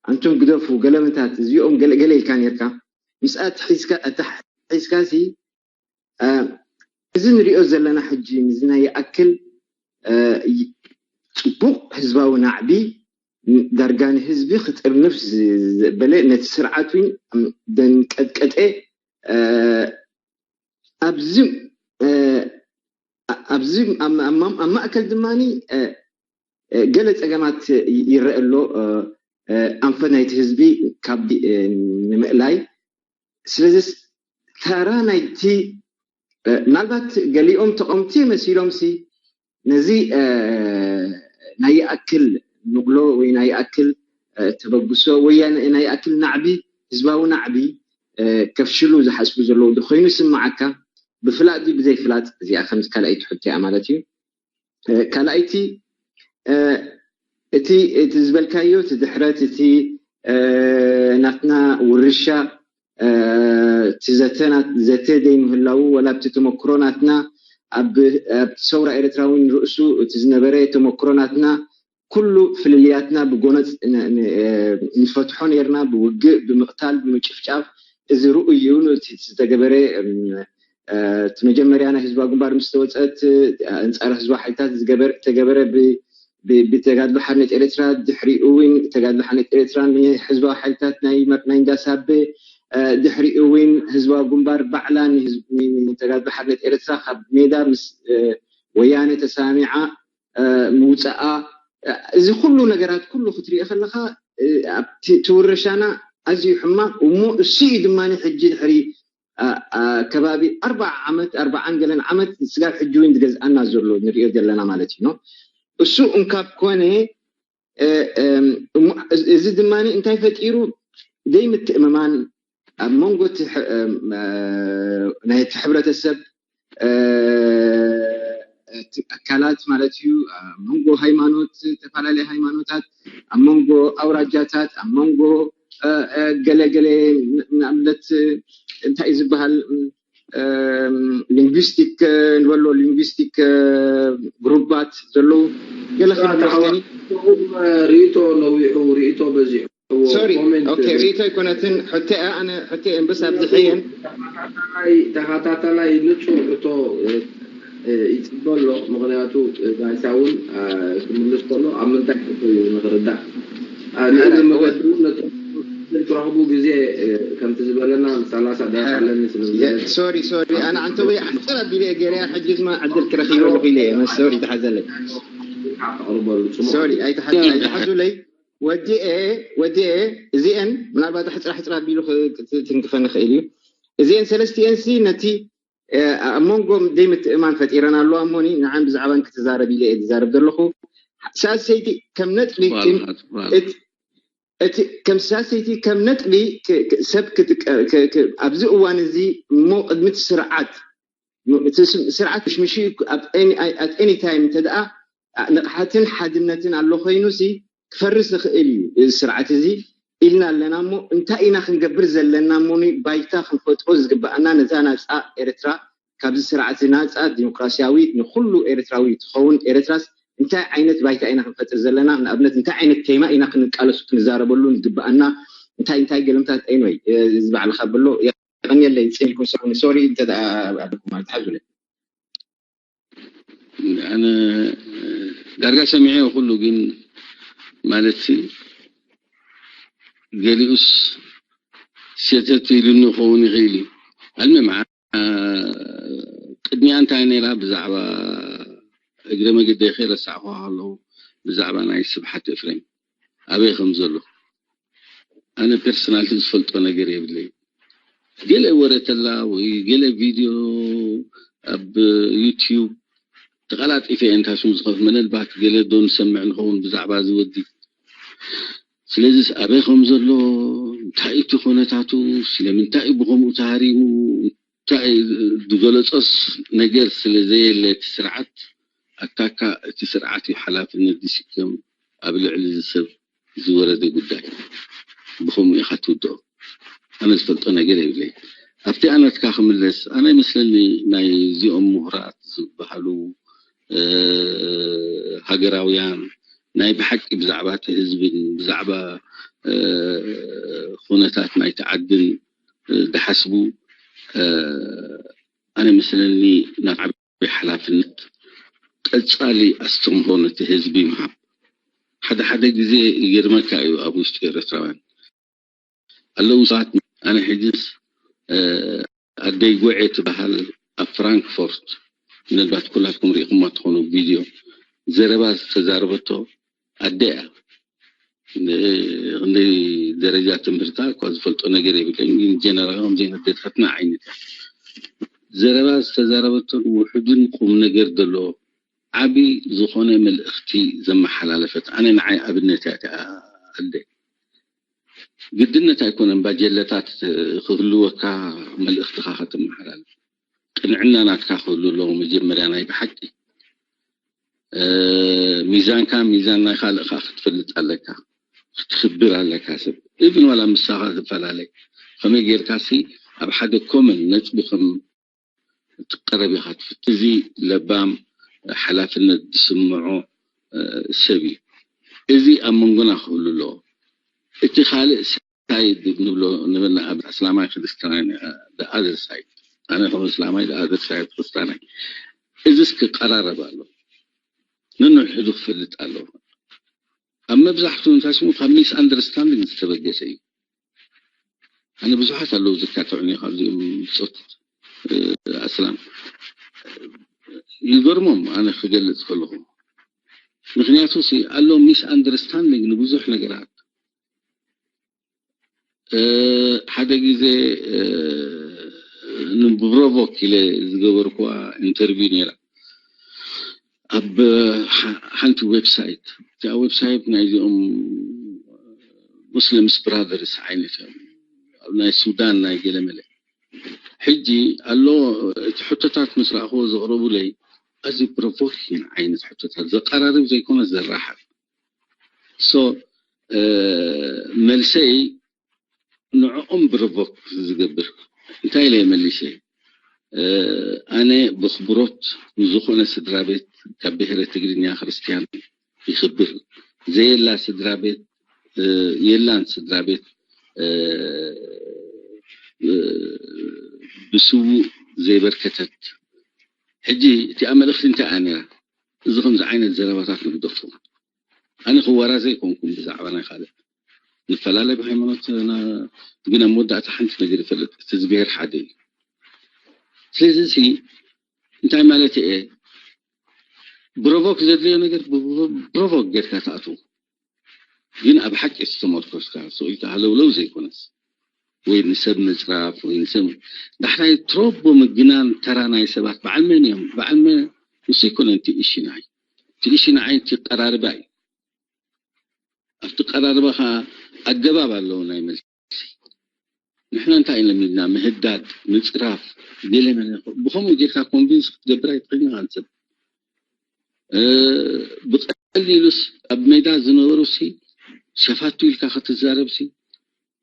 ኣንቱም ግደፉ ገለመታት እዚኦም ገለገለ ኢልካ ነርካ ምስኣ ትሒዝካ ሲ እዚ ንሪኦ ዘለና ሕጂ ንዚ ናይ ይኣክል ፅቡቕ ህዝባዊ ናዕቢ ዳርጋ ንህዝቢ ክጥርንፍ ዘበለ ነቲ ስርዓት እውን ደንቀጥቀጠ ኣብዚ ኣብዚ ኣብ ማእከል ድማ ገለ ፀገማት ይረአ ኣሎ ኣንፈት ናይቲ ህዝቢ ካብ ንምእላይ ስለዚ ተራ ናይቲ ምናልባት ገሊኦም ተቐምቲ መሲሎም ሲ ነዚ ናይ ይኣክል ንቕሎ ወይ ናይ ይኣክል ተበግሶ ወይ ናይ ይኣክል ናዕቢ ህዝባዊ ናዕቢ ከፍሽሉ ዝሓስቡ ዘለዉ ዶ ኮይኑ ይስምዓካ ብፍላጥ ድዩ ብዘይፍላጥ እዚኣ ከም ካልኣይቲ ሕቶ እያ ማለት እዩ ካልኣይቲ እቲ እቲ ዝበልካዮ እቲ ድሕረት እቲ ናትና ውርሻ እቲ ዘተ ዘተ ዘይምህላዉ ወላ ኣብቲ ተመክሮ ናትና ኣብ ሰውራ ኤርትራ እውን ርእሱ እቲ ዝነበረ ተመክሮ ናትና ኩሉ ፍልልያትና ብጎነፅ ንፈትሖ ነርና፣ ብውግእ፣ ብምቕታል፣ ብምጭፍጫፍ። እዚ ርኡይ እዩ። እቲ ዝተገበረ እቲ መጀመርያ ናይ ህዝባዊ ግንባር ምስ ተወፀት፣ ኣንፃር ህዝባዊ ሓይልታት ዝተገበረ ብተጋድሎ ሓርነት ኤርትራ፣ ድሕሪኡ እውን ተጋድሎ ሓርነት ኤርትራ ንህዝባዊ ሓይልታት ናይ እንዳሳበ፣ ድሕሪኡ እውን ህዝባዊ ግንባር ባዕላ ንተጋድሎ ሓርነት ኤርትራ ካብ ሜዳ ምስ ወያነ ተሳሚዓ ምውፅኣ፣ እዚ ኩሉ ነገራት ኩሉ ክትሪኦ ከለካ ኣብቲ ትውርሻና ኣዝዩ ሕማቅ እሞ፣ እሱ እዩ ድማ ሕጂ ድሕሪ ከባቢ ኣርባዓ ዓመት፣ ኣርባዓን ገለን ዓመት ስጋብ ሕጂ እውን ዝገዝኣና ዘሎ ንሪኦ ዘለና ማለት እዩ። እሱ እንካብ ኮነ፣ እዚ ድማ እንታይ ፈጢሩ? ዘይምትእምማን ኣብ መንጎ ናይቲ ሕብረተሰብ ኣካላት ማለት እዩ። ኣብ መንጎ ሃይማኖት፣ ዝተፈላለዩ ሃይማኖታት፣ ኣብ መንጎ ኣውራጃታት፣ ኣብ መንጎ ገለገለ ንኣብነት እንታይ እዩ ዝበሃል፣ ሊንግዊስቲክ ንበሎ፣ ሊንግዊስቲክ ግሩባት ዘለዉ ገለ ክብትረፍተኒ ርእቶ ነዊሑ፣ ርእቶ በዚሑ። ሪእቶ ኣይኮነትን ሕቶ ኣነ ሕቶ እምበስ ኣብዝሐየን ተኸታታላይ ንፁር ሕቶ ይፅበ ኣሎ። ምክንያቱ ጋሻ እውን ክምልስ ከሎ ኣብ ምንታይ ሕቶ እዩ ንክርዳእ ንእግሪ መገዲ እውን ነቶም ትረኽቡ ግዜ ከምቲ ዝበለና ሰላሳ ደቂቃ ኣለኒ ስለ ዝበለ ሶሪ ሶሪ ኣነ ዓንተወይ ኣሕፅር ኣቢለ ገርያ ሕጂ ድማ ዕድል ክረኪበ ኣለኩ ኢለ እየ ሶሪ ተሓዘለይ ተቕርበሉ ፅሙቕ ሶሪ ኣይተሓዙለይ ወዲኤ ወዲኤ እዚአን ምናልባት ሕፅራ ሕፅራ ኣቢሉ ትንክፈ ንኽእል እዩ። እዚአን ሰለስቲአን ሲ ነቲ ኣብ መንጎም ዘይምትእማን ፈጢረን ኣለዋ እሞኒ ንዓን ብዛዕባን ክትዛረብ ኢለ እየ ዝዛረብ ዘለኹ። ሳሰይቲ ከም ነጥቢ እቲ ከም ሳሰይቲ ከም ነጥቢ ሰብ ኣብዚ እዋን እዚ እሞ ቅድሚ እቲ ስርዓት ስርዓት ምሽምሽ at any time እንተ ደኣ ንቕሓትን ሓድነትን ኣሎ ኮይኑ ሲ ክፈርስ ይኽእል እዩ እዚ ስርዓት እዚ ኢልና ኣለና እሞ እንታይ ኢና ክንገብር ዘለና እሞ ባይታ ክንፈጥሮ ዝግበኣና ነዛ ናፃ ኤርትራ ካብዚ ስርዓት እዚ ናፃ ዲሞክራሲያዊት ንኩሉ ኤርትራዊ ትኸውን ኤርትራስ እንታይ ዓይነት ባይታ ኢና ክንፈጥር ዘለና ንኣብነት እንታይ ዓይነት ቴማ ኢና ክንቃለሱ ክንዛረበሉ ዝግበኣና እንታይ እንታይ ገለምታት anyway እዚ ባዕልካ በሎ የቐንየለይ ፅን ኢልኩም ሰዑኒ ሶሪ እንተ ኣለኩም ማለት ሓዙለይ ኣነ ዳርጋ ሰሚዐ ኩሉ ግን ማለት ገሊኡስ ሸተት ኢሉኒ ክኸውን ይኽእል እዩ ኣልመ መዓ ቅድሚያ እንታይ ነይራ ብዛዕባ እግረ መገደይ ከይረሳዕኹ ከለዉ ብዛዕባ ናይ ስብሓት እፍሬም ኣበይ ከም ዘሎ ኣነ ፐርሰናል ዝፈልጦ ነገር የብለይ ገለ ወረተላ ወይ ገለ ቪድዮ ኣብ ዩቲዩብ ተቐላጢፈ እየ እንታይ ስሙ ዝኸፍ መለልባት ገለ ዶ ንሰምዕ ንኸውን ብዛዕባ እዚ ወዲ ስለዚስ ኣበይ ከም ዘሎ እንታይ እቲ ኩነታቱ ስለምንታይ እዩ ብኸምኡ ተሃሪሙ እንታይ ዝገለፆስ ነገር ስለ ዘየለ እቲ ስርዓት ኣካካ እቲ ስርዓት እዩ ሓላፍነት ዝስከም ኣብ ልዕሊ እዚ ሰብ ዝወረደ ጉዳይ ብኸምኡ ኢኻ ትውድኦ ኣነ ዝፈልጦ ነገር የብለይ ኣብቲ ኣነትካ ክምለስ ኣነ ይመስለኒ ናይ እዚኦም ምሁራት ዝበሃሉ ሃገራውያን ናይ ብሓቂ ብዛዕባ እቲ ህዝብን ብዛዕባ ኩነታት ናይቲ ዓድን ዝሓስቡ ኣነ መስለኒ ናብ ዓብይ ሓላፍነት ቀፃሊ ኣስተምህሮ ነቲ ህዝቢ ምሃብ ሓደ ሓደ ግዜ ይገርመካ እዩ ኣብ ውሽጢ ኤርትራውያን ኣለዉ ሰባት ኣነ ሕጅስ ኣደይ ጉዐ ትበሃል ኣብ ፍራንክፎርት ምናልባት ኩላትኩም ርኢኹማ ትኾኑ ቪድዮ ዘረባ ዝተዛረበቶ ኣደ እያ ክንደይ ደረጃ ትምህርታ እኳ ዝፈልጦ ነገር የብለይን ግን ጀነራል ከም ዘይነደድፈትና ዓይነት እያ ዘረባ ዝተዛረበቶን ውሑድን ቁም ነገር ዘለዎ ዓቢ ዝኾነ መልእኽቲ ዘመሓላለፈት ኣነ ንዓይ ኣብነት እያ እቲኣ ኣደ ግድነት ኣይኮነን ባጀለታት ክህልወካ መልእኽትኻ ከተመሓላልፍ ቅንዕና ናትካ ክህሉ ኣለዎ መጀመርያ ናይ ብሓቂ ሚዛንካ ሚዛን ናይ ካልእካ ክትፈልጥ ኣለካ ክትክብር ኣለካ ሰብ እብን ዋላ ምሳኻ ትፈላለይ ከመይ ጌርካ ሲ ኣብ ሓደ ኮመን ነጥቢ ከም ትቀረብ ኢኻ ትፍት እዚ ለባም ሓላፍነት ዝስምዖ ሰብ እዩ እዚ ኣብ መንጎና ክህሉ ኣለዎ። እቲ ካልእ ሳይድ ንብሎ ንብና ኣብ ኣስላማይ ክርስትያናይ the other side፣ ኣነ ከም ኣስላማይ the other side ክርስትያናይ፣ እዚስ ክቀራረብ ኣሎ። ነንሕዱ ክፈልጥ ኣለዎ። ኣብ መብዛሕትኡ እንታይ ስሙ ካብ ሚስ ኣንደርስታንዲንግ ዝተበገሰ እዩ። ኣነ ብዙሓት ኣለዉ ዝካትዑኒ ካብዚኦም ብጾት ኣስላም ይገርሞም ኣነ ክገልጽ ከለኹ። ምክንያቱ ኣሎ ሚስ ኣንደርስታንዲንግ ንብዙሕ ነገራት። ሓደ ግዜ ንብሮቮክ ኢለ ዝገበርኩዋ ኢንተርቪው ነይራ ኣብ ሓንቲ ዌብሳይት። እቲኣ ዌብሳይት ናይዚኦም ሙስሊምስ ብራደርስ ዓይነት እዮም፣ ኣብ ናይ ሱዳን ናይ ገለመለ። ሕጂ ኣሎ እቲ ሕቶታት ምስ ረኣኽዎ ዘቕረቡለይ ኣዝዩ ፕሮቮኪንግ ዓይነት ሕቶታት፣ ዘቀራርብ ዘይኮነ ዘራሕቕ። ሶ መልሰይ ንዕኦም ብረቦክ ዝገብር እንታይ ኢለ መሊሰ? ኣነ ብኽብሮት ንዝኾነ ስድራ ቤት ካብ ብሔረ ትግርኛ ክርስቲያን ይኽብር። ዘየላ ስድራ ቤት የላን ስድራ ቤት ብስዉእ ዘይበርከተት። ሕጂ እቲኣ መልእኽቲ እንታይ እያ ነይራ? እዚ ከምዚ ዓይነት ዘረባታት ንግደፎ። ኣነ ክወራዘ ኣይኮንኩም ብዛዕባ ናይ ካልእ ንፈላለ ብሃይማኖት፣ ግን ኣብ መወዳእታ ሓንቲ ነገር ይፈልጥ፣ እቲ ዝብሔር ሓደ እዩ። ስለዚ እዚ እንታይ ማለት እየ? ብሮቮክ ዘድልዮ ነገር ብሮቮክ ጌርካ ትኣትው፣ ግን ኣብ ሓቂ ዝተመርኮስካ ስቕ ኢልካ ሃለውለው ዘይኮነስ፣ ወይ ንሰብ ምፅራፍ ወይ ንሰብ ዳሕራይ ትሮቦ ምግናን ተራ ናይ ሰባት በዓል መን እዮም? በዓል መ ንሱ ይኮነ እቲ እሺ ንዓይ እቲ እሺ ንዓይ እቲ ቀራርባ እዩ። ኣብቲ ቀራርባ ከዓ ኣገባብ ኣለዎ ናይ መልሲ። ንሕና እንታይ ለሚድና? ምህዳድ፣ ምፅራፍ፣ ገለ መለ። ብኸምኡ ጌርካ ኮንቪንስ ክትገብር ኣይትኽእልን ኢኻ ንሰብ። ብቐሊሉስ ኣብ ሜዳ ዝነበሩ ሲ ሸፋቱ ኢልካ ክትዛረብ ሲ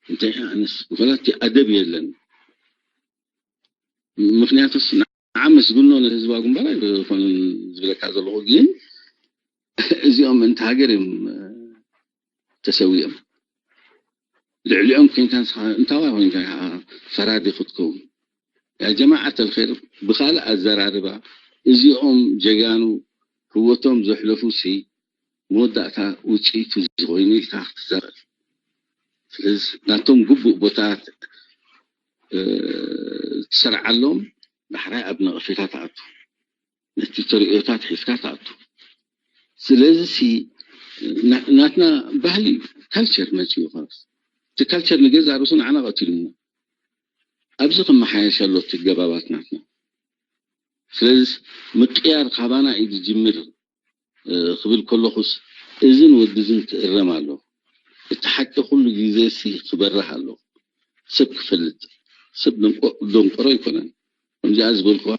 እንታይ ኣነስ ብኸላቲ ኣደብ የለን። ምክንያቱስ ንዓ መስግኖ ንህዝባዊ ግንባር ኣይኮነን ዝብለካ ዘለኹ፣ ግን እዚኦም ምእንቲ ሃገር እዮም ተሰዊኦም። ልዕሊኦም ኮንካ ንስኻ እንታዋይ ኮንካ ኢኻ ፈራዲ ክትከውን? ያ ጀማዓት ኣልኸይር፣ ብኻልእ ኣዘራርባ እዚኦም ጀጋኑ ህይወቶም ዘሕለፉ ሲ መወዳእታ ውፅኢቱ ዝኾይኑ ኢልካ ክትዛረብ። ስለዚ ናቶም ግቡእ ቦታት ትሰርዓሎም፣ ዳሕራይ ኣብ ነቐፌታ ትኣቱ፣ ነቲ ተርእዮታት ሒዝካ ትኣቱ። ስለዚ ሲ ናትና ባህሊ ካልቸር መፅኡ ኸስ እቲ ካልቸር ንገዛ ርእሱ ንዓና ቀቲሉና ኣብዚ ክመሓየሽ ኣሎ እቲ ገባባት ናትና። ስለዚ ምቅያር ካባና እዩ ዝጅምር ክብል ከለኹስ እዝን ወድዝን ክእረም ኣሎ። እቲ ሓቂ ኩሉ ግዜ ሲ ክበርህ ኣሎ። ሰብ ክፈልጥ፣ ሰብ ደንቆሮ ኣይኮነን። ከምዚኣ ዝበልኩዋ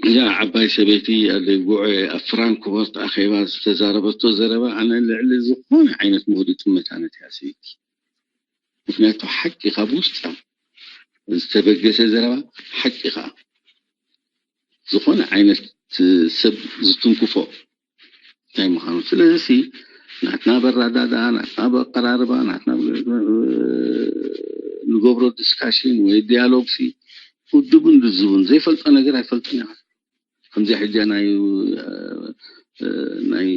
እዛ ዓባይ ሰበይቲ ኣደይ ጉዖ ኣብ ፍራንክፎርት ኣኼባ ዝተዛረበቶ ዘረባ ኣነ ልዕሊ ዝኾነ ዓይነት ምሁር ይጥምታ ነቲያ ሰበይቲ። ምክንያቱ ሓቂ ካብ ውሽጣ ዝተበገሰ ዘረባ ሓቂ ከዓ ዝኾነ ዓይነት ሰብ ዝትንክፎ እንታይ ምዃኑ። ስለዚ ናትና በራዳዳ ናትና በቀራርባ ናትና ንገብሮ ዲስካሽን ወይ ዲያሎግ ሲ ውድቡን ልዝቡን ዘይፈልጦ ነገር ኣይፈልጥን ኢና። ከምዚ ሕጂ ናይ ናይ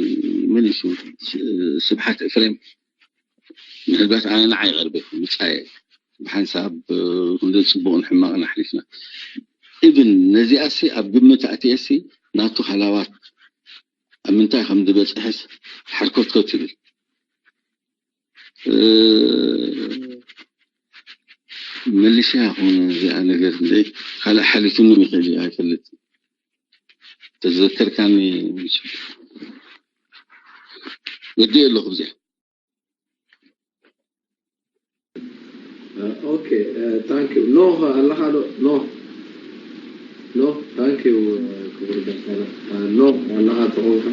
መን እዩ ስብሓት ኤፍሬም ምናልባት ኣነ ንዓይ ይቐርበ ምጻየ ብሓንሳብ ክንደ ፅቡቕን ሕማቕን ኣሕሊፍና ኢብን ነዚኣሲ ኣብ ግምት ኣትየሲ ናቱ ሃላዋት ኣብ ምንታይ ከም ዝበፅሐስ ሓርኮትኮት ይብል። መሊሰ ይኹን እዚኣ ነገር እንደ ካልእ ሓሊፉኒ ይኽእል እዩ ኣይፈልጥ ተዘከርካኒ ወዲ ኣለኹ እዚኣ ኦኬ ታንክ ዩ ኖህ ኣለኻ ዶ ኖህ ኖህ ታንክ ዩ ክቡር ዳክተር ኖህ ኣለኻ ተኾንካ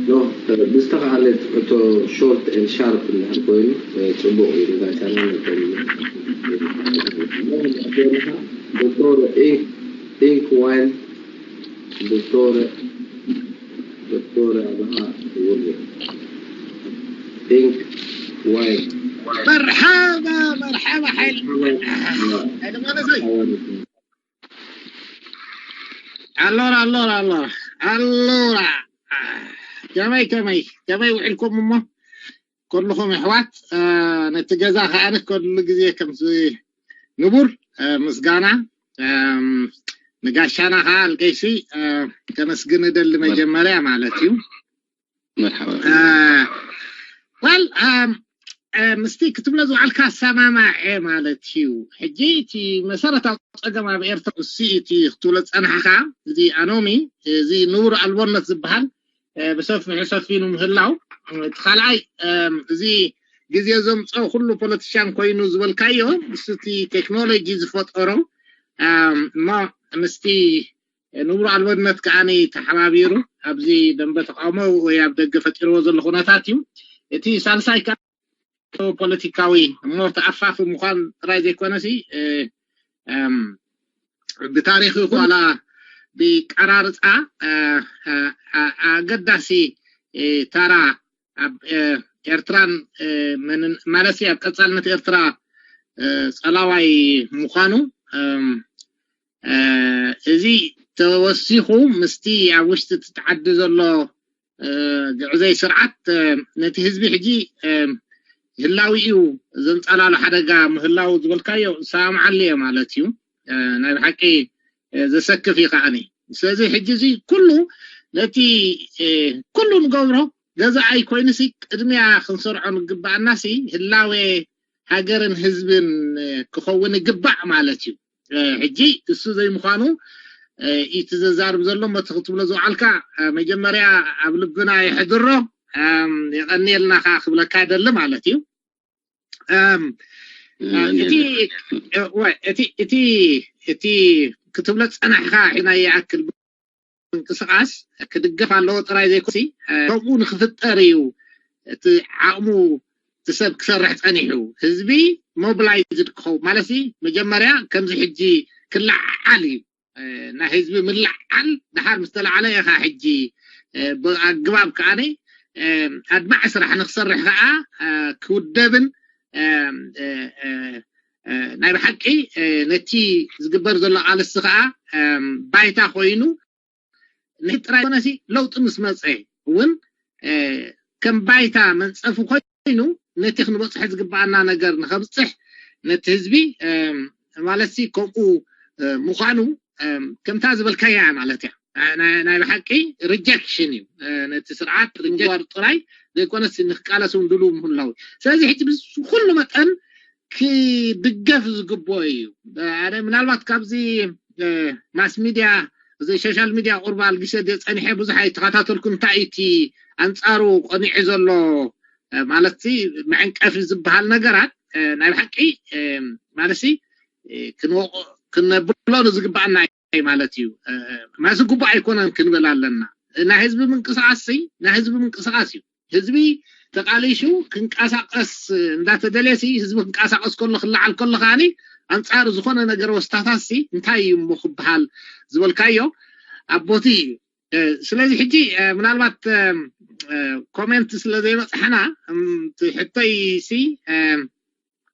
ኖህ ብዝተኻለ ሕቶ ሾርት ኤን ሻርፕ እንድሕር ኮይኑ ፅቡቅ እዩ ዳክተር ዶክተር ኢንክ ዋይል ዶክተር ዶክተር ኣበሃ መርሓባ መርሓባ ሓይል ሓይል ማለሰይ ኣሎራ ኣሎራ ኣሎራ ኣሎራ ከመይ ከመይ ከመይ ውዕልኩም እሞ ኩልኹም ኣሕዋት ነቲ ገዛ ከዓኒ ኩሉ ግዜ ከምዚ ንቡር ምስጋና ንጋሻና ከዓ ኣልቀይሲ ከመስግን እደሊ መጀመርያ ማለት እዩ። መርሓባ። ዋል ምስቲ ክትብሎ ዝውዓልካ ኣሰማማዐ ማለት እዩ። ሕጂ እቲ መሰረታዊ ፀገም ኣብ ኤርትራ እሱ እቲ ክትብሎ ዝፀናሕካ እዚ ኣኖሚ እዚ ንቡር ኣልቦነት ዝበሃል ብሰፊሑ ሰፊኑ ምህላው እቲ ካልኣይ እዚ ግዜ ዘምፀኦ ኩሉ ፖለቲሽያን ኮይኑ ዝበልካዮ ምስ እቲ ቴክኖሎጂ ዝፈጠሮ እሞ ምስቲ ንቡር ኣልቦነት ከዓኒ ተሓባቢሩ ኣብዚ ደንበ ተቃውሞ ወይ ኣብ ደገ ፈጢርዎ ዘሎ ኩነታት እዩ። እቲ ሳልሳይ ከዓ ፖለቲካዊ እሞ ተኣፋፊ ምኳን ጥራይ ዘይኮነሲ ብታሪክ ይኹን ዋላ ብቀራርፃ ኣገዳሲ ተራ ኣብ ኤርትራን ማለት ኣብ ቀፃልነት ኤርትራ ፀላዋይ ምኳኑ እዚ ተወሲኹ ምስቲ ኣብ ውሽጢ እቲ ዓዲ ዘሎ ግዕዘይ ስርዓት ነቲ ህዝቢ ሕጂ ህላዊኡ ዘንፀላሉ ሓደጋ ምህላው ዝበልካዮ ሰማምዓሉ እየ ማለት እዩ። ናይ ብሓቂ ዘሰክፍ እዩ ከዓኒ። ስለዚ ሕጂ እዚ ኩሉ ነቲ ኩሉ ንገብሮ ገዛኣይ ኮይኑሲ ቅድሚያ ክንሰርዖ ንግባኣናሲ ህላዌ ሃገርን ህዝብን ክኸውን ይግባእ ማለት እዩ። ሕጂ እሱ ዘይምዃኑ እቲ ዘዛርብ ዘሎ መቲ ክትብሎ ዝውዓልካ መጀመርያ ኣብ ልብና የሕድሮ የቐንየልና ከዓ ክብለካ ደሊ ማለት እዩ። እቲ ክትብሎ ፀናሕካ ሒና ይኣክል ምንቅስቃስ ክድገፍ ኣለዎ ጥራይ ዘይኮሲ ከምኡ ንክፍጠር እዩ እቲ ዓቕሙ እቲ ሰብ ክሰርሕ ፀኒሑ ህዝቢ ሞብላይዝድ ክኸው ማለት መጀመርያ ከምዚ ሕጂ ክለዓዓል እዩ ናይ ህዝቢ ምልዓል ድሓር ምስ ተለዓለ ኢኻ ሕጂ ብኣግባብ ከዓኒ ኣድማዒ ስራሕ ንክሰርሕ ከዓ ክውደብን ናይ ብሓቂ ነቲ ዝግበር ዘሎ ቃልሲ ከዓ ባይታ ኮይኑ ንጥራይ ኮነሲ ለውጢ ምስ መፀ እውን ከም ባይታ መንፀፊ ኮይኑ ነቲ ክንበፅሖ ዝግባኣና ነገር ንከብፅሕ ነቲ ህዝቢ ማለትሲ ከምኡ ምኳኑ ከምታ ዝበልካያ ማለት እያ። ናይ ብሓቂ ሪጀክሽን እዩ ነቲ ስርዓት ሪጀክሽን ጥራይ ዘይኮነስ ንክቃለስ እውን ድሉ ምህላው። ስለዚ ሕጂ ብኩሉ መጠን ክድገፍ ዝግብኦ እዩ። ኣነ ምናልባት ካብዚ ማስ ሚድያ እዚ ሶሻል ሚድያ ቁርባ ኣልጊሰ ደ ፀኒሐ ብዙሕ ኣይተኸታተልኩ እንታይ እቲ ኣንፃሩ ቆኒዑ ዘሎ ማለት መዐንቀፊ ዝበሃል ነገራት ናይ ብሓቂ ማለት ክንወቕ ክነብሎ ዝግባኣና ማለት እዩ። ማስ ግቡእ ኣይኮነን ክንብል ኣለና። ናይ ህዝቢ ምንቅስቃስ ናይ ህዝቢ ምንቅስቃስ እዩ። ህዝቢ ተቃሊሹ ክንቀሳቀስ እንዳተደልየ ሲ ህዝቢ ክንቀሳቀስ ከሎ ክለዓል ከሎ ከዓኒ ኣንፃር ዝኾነ ነገር ወስታታት ሲ እንታይ እዩ እሞ ክበሃል ዝበልካዮ ኣቦቲ እዩ። ስለዚ ሕጂ ምናልባት ኮሜንት ስለ ዘይበፅሐና ሕቶይ ሲ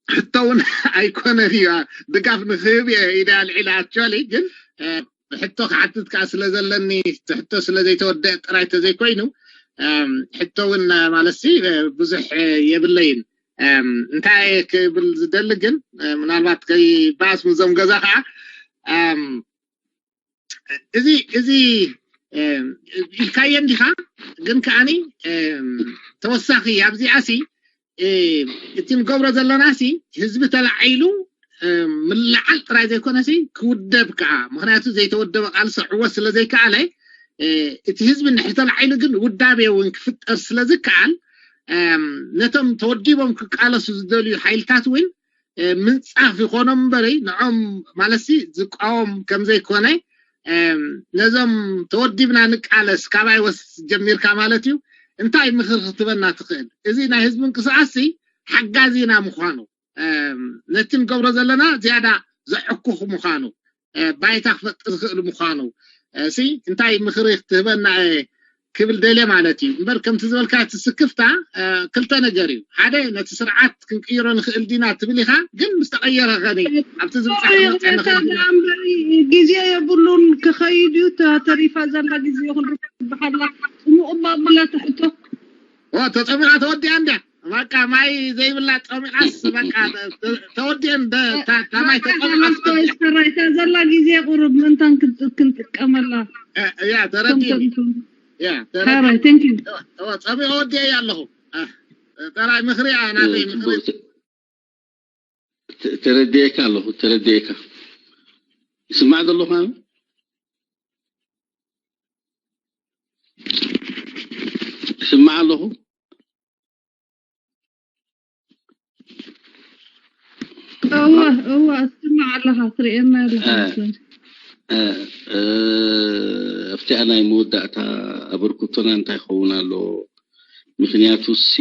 ሕቶ እውን ኣይኮነን እዩ ድጋፍ ንክህብ እየ ኢደ ኣልዒለ ኣክቹዋሊ ግን ሕቶ ክሓትት ከዓ ስለ ዘለኒ ሕቶ ስለ ዘይተወደአ ጥራይ ተዘይኮይኑ ሕቶ እውን ማለት ሲ ብዙሕ የብለይን እንታይ ክብል ዝደሊ ግን ምናልባት ከይባስ ምዞም ገዛ ከዓ እዚ እዚ ኢልካዮ እንዲኻ ግን ከዓኒ ተወሳኺ ኣብዚኣ ሲ እቲ ንገብሮ ዘለና ሲ ህዝቢ ተላዒሉ ምልዓል ጥራይ ዘይኮነ ሲ ክውደብ ከዓ ምክንያቱ ዘይተወደበ ቃልሲ ዕወት ስለ ዘይከኣለ እቲ ህዝቢ እንድሕር ተላዒሉ ግን ውዳቤ እውን ክፍጠር ስለ ዝከኣል ነቶም ተወዲቦም ክቃለሱ ዝደልዩ ሓይልታት እውን ምንፃፍ ይኾኖም እምበሪ ንዖም ማለትሲ ዝቃወም ከምዘይኮነ ነዞም ተወዲብና ንቃለስ ካባይ ወስ ጀሚርካ ማለት እዩ እንታይ ምክር ክትበና ትኽእል እዚ ናይ ህዝቢ እንቅስቃስ ሓጋዚና ምዃኑ ነቲ ንገብሮ ዘለና ዝያዳ ዘዕኩኽ ምዃኑ ባይታ ክፈጥር ዝኽእል ምዃኑ ሲ እንታይ ምክሪ ክትህበና ክብል ደልየ ማለት እዩ። እምበር ከምቲ ዝበልካ እቲ ስክፍታ ክልተ ነገር እዩ። ሓደ ነቲ ስርዓት ክንቅይሮ ንኽእል ዲና ትብል ኢኻ፣ ግን ምስ ተቐየረ ኸ ኣብቲ ዝብጻሕ ግዜ የብሉን ክኸይድ እዩ። ተሪፋ ዘላ ግዜ ይኹን ርብሓላ ጽሙቕ ባብላ ትሕቶ ተጸሚቓ ተወዲኣ እንድያ። በቃ ማይ ዘይብላ ጸሚቓስ በቃ ተወዲአን ታማይ ተጸሚቓስ ተራይታ ዘላ ግዜ ቁሩብ ምእንታን ክንጥቀመላ ያ ተረዲኡ ያ ተራይ thank you ጸሚቐ ወዲአ እያ ኣለኹ። ጠራይ ምኽሪ እያ ናተይ ምኽሪ ተረዲኤካ ኣለኹ። ተረዲኤካ ይስማዕ ዘለኹ ይስማዕ ኣለኹ። እወ እወ እስማዕ ኣለኻ ትርእየና ኣለኻ ኣብቲኣ ናይ መወዳእታ ኣበርክቶና እንታይ ክኸውን ኣለዎ? ምክንያቱ ሲ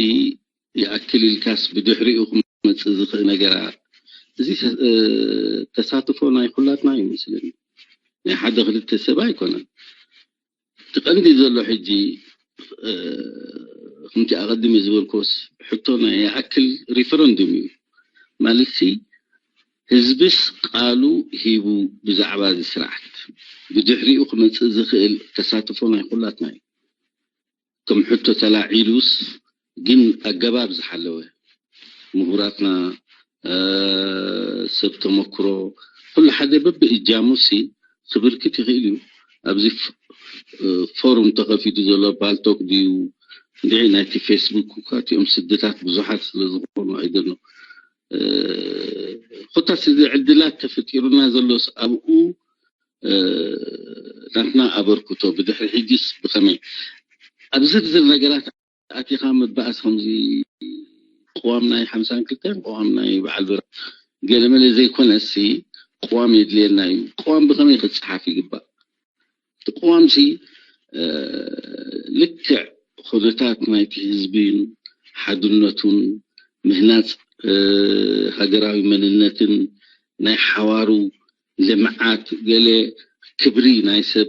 ይኣክል ኢልካስ ብድሕሪኡ ክመፅእ ዝኽእል ነገራት እዚ ተሳትፎ ናይ ኩላትና ይመስለኒ። ናይ ሓደ ክልተ ሰብ ኣይኮነን። እቲ ቀንዲ ዘሎ ሕጂ ከምቲ ኣቐዲመ ዝበልኩስ ሕቶ ናይ ይኣክል ሪፈረንዱም እዩ ማለት ሲ ህዝብስ ቃሉ ሂቡ ብዛዕባ እዚ ስርዓት ብድሕሪኡ ክመፅእ ዝኽእል ተሳትፎ ናይ ኩላትና እዩ። ከም ሕቶ ተላዒሉስ ግን ኣገባብ ዝሓለወ ምሁራትና ሰብ ተመክሮ ኩሉ ሓደ በብእጃሙ ሲ ክብርክት ይኽእል እዩ። ኣብዚ ፎሩም ተኸፊቱ ዘሎ ባልቶክ ድዩ እንድዒ ናይቲ ፌስቡክ እኳ እቲኦም ስድታት ብዙሓት ስለ ዝኾኑ ኣይደኖ ኮታስ እዚ ዕድላት ተፈጢሩና ዘሎስ ኣብኡ ናትና ኣበርክቶ ብድሕሪ ሕጅስ ብኸመይ ኣብ ዝርዝር ነገራት ኣቲኻ ምባኣስ ከምዚ ቅዋም ናይ ሓምሳን ክልተን ቅዋም ናይ በዓል ብረ ገለመለ ዘይኮነሲ ቅዋም የድልየና እዩ። ቅዋም ብኸመይ ክፀሓፍ ይግባእ? እቲ ቅዋምሲ ልክዕ ኩነታት ናይቲ ህዝብን ሓድነቱን ምህናፅ ሃገራዊ መንነትን ናይ ሓዋሩ ልምዓት ገለ ክብሪ ናይ ሰብ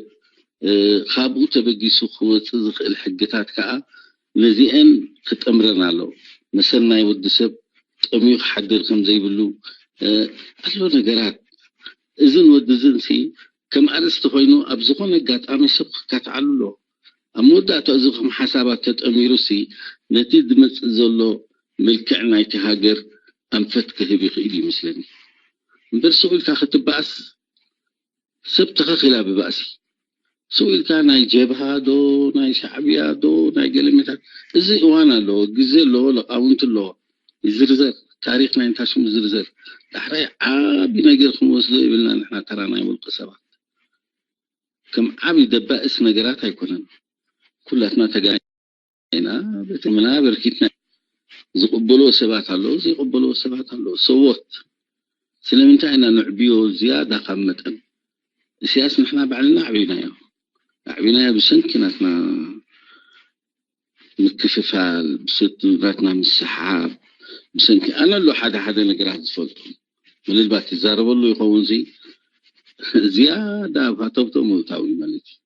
ካብኡ ተበጊሱ ክወፅእ ዝኽእል ሕግታት ከዓ ነዚአን ክጠምረን ኣለዎ። መሰል ናይ ወዲ ሰብ ጠምዩ ክሓድር ከም ዘይብሉ ኣሎ ነገራት። እዝን ወዲ እዝን ሲ ከም ኣርእስቲ ኮይኑ ኣብ ዝኾነ ኣጋጣሚ ሰብ ክካትዓሉ ኣለዎ። ኣብ መወዳእታ እዚ ከም ሓሳባት ተጠሚሩ ሲ ነቲ ዝመፅእ ዘሎ መልክዕ ናይቲ ሃገር ኣንፈት ክህብ ይኽእል ይመስለኒ። እምበር ስቕ ኢልካ ክትበኣስ ሰብ ተኸኺላ ብባእሲ ስቕ ኢልካ ናይ ጀብሃ ዶ ናይ ሻዕብያ ዶ ናይ ገለሜታት እዚ እዋን ኣለዎ፣ ግዜ ኣለዎ፣ ለቃውንቲ ኣለዎ። ይዝርዘር ታሪክ ናይ ንታሽም ይዝርዘር። ዳሕራይ ዓቢ ነገር ክንወስዶ ይብልና ንሕና ተራ ናይ ውልቂ ሰባት ከም ዓቢ ደባእስ ነገራት ኣይኮነን። ኩላትና ተጋ ኢና በቲ ምና በርኪትና ዝቕበልዎ ሰባት ኣለዉ ዘይቕበልዎ ሰባት ኣለዉ ሰዎት ስለምንታይ ኢና ንዕብዮ ዝያዳ ካብ መጠን እስያስ ንሕና ባዕልና ኣዕቢናዮ ኣዕቢናዮ ብሰንኪ ናትና ምክፍፋል ብሰንኪ ናትና ምስሓብ ብሰንኪ ኣነ ኣሎ ሓደ ሓደ ነገራት ዝፈልጡ ምልልባት ይዛረበሉ ይኸውን ዚ ዝያዳ ኣብ ሃተብቶ ምእታው እዩ ማለት እዩ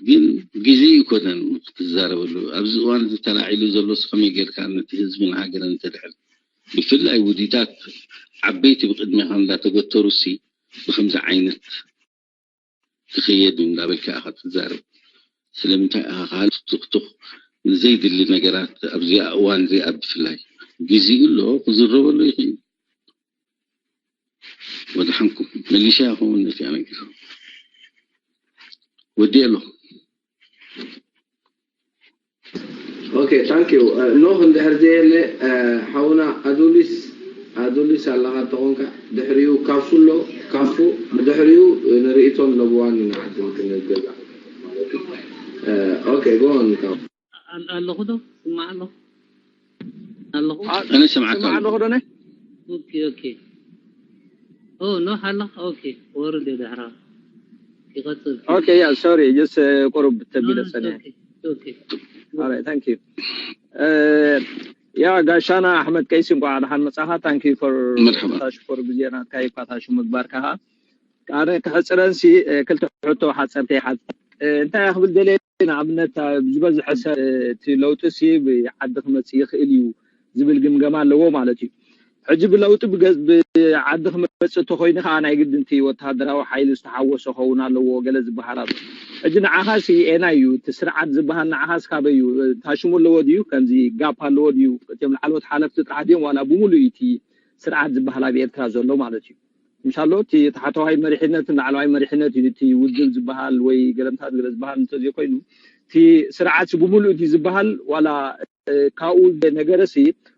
ግን ግዜ ይኮነን ክትዛረበሉ ኣብዚ እዋን እዚ ተላዒሉ ዘሎ ከመይ ጌርካ ነቲ ህዝብን ሃገርን ተድሕን ብፍላይ ውዲታት ዓበይቲ ብቅድሜኻ እንዳተገተሩ ሲ ብከምዚ ዓይነት ክኽየድ እንዳበልካ ኢኻ ትዛረብ ስለምንታይ ኢኻ ካልፍ ትኽትኽ ንዘይድሊ ነገራት ኣብዚኣ እዋን እዚኣ ብፍላይ ግዜኡ ኣሎ ክዝረበሉ ይኽእል ወድሓንኩም መሊሻ ይኸውን ነቲ ኣነጊሩ ወዲኤ ኣለኹ Okay, thank you. ኖህ እንድሕር ዘየለ ሓውና ኣዱሊስ ኣዱሊስ ኣለኻ ተኾንካ ድሕሪኡ ካፉ ኣሎ ካፉ ብድሕሪኡ ንርእይቶን ለብዋን ኢና ዓድም ክንገዛ ማለት እዩ። Okay, go on ካፉ። ኣለኹ ዶ ስማዕ ኣለኹ ኣለኹ እኔ እሰማዕካ ኣለኹ ዶነ ኦኬ ኦኬ ኦ ኖ ሓላ ኦኬ ወርድ ድሕራ ይቐጽል Okay, yeah, sorry, just ቁሩብ ተቢለ ጸኒሐ። ኦኬ All right, thank you. ያ ጋሻና ኣሕመድ ቀይሲ እንኳዕ ደሓን መጻኻ። Thank you for መርሓባ። ታሽኮር ግዜና ካይኳ ታሹ ምግባር ካኻ ኣነ ክሕጽረንሲ ክልተ ሕቶ ሓጸርቲ ሓጽ እንታይ ክብል ደለ ንኣብነት ዝበዝሐ ሰብ እቲ ለውጢ ሲ ብዓዲ ክመፅእ ይኽእል እዩ ዝብል ግምገማ ኣለዎ ማለት እዩ። ሕጂ ብለውጢ ብገ- ብዓዲ ክመፅእ እንተኮይኑ ከዓ ናይ ግድንቲ ወታደራዊ ሓይሊ ዝተሓወሶ ከውን ኣለዎ ገለ ዝበሃል ኣሎ። ሕጂ ንዓኻሲ ኤና እዩ እቲ ስርዓት ዝበሃል ንዓኻስ ካበይ እዩ ታሽሙ ኣለዎ ድዩ ከምዚ ጋፕ ኣለዎ ድዩ እቲም ላዕለዎት ሓለፍቲ ጥራሕ ድዮም ዋላ ብምሉእ እዩ እቲ ስርዓት ዝበሃል ኣብ ኤርትራ ዘሎ ማለት እዩ። ምሻሎ እቲ ታሕተዋይ መሪሕነትን ላዕለዋይ መሪሕነት እዩ እቲ ውድብ ዝበሃል ወይ ገለምታት ገለ ዝበሃል እንተዘይኮይኑ እቲ ስርዓት ብምሉእ እቲ ዝበሃል ዋላ ካብኡ ነገረ ሲ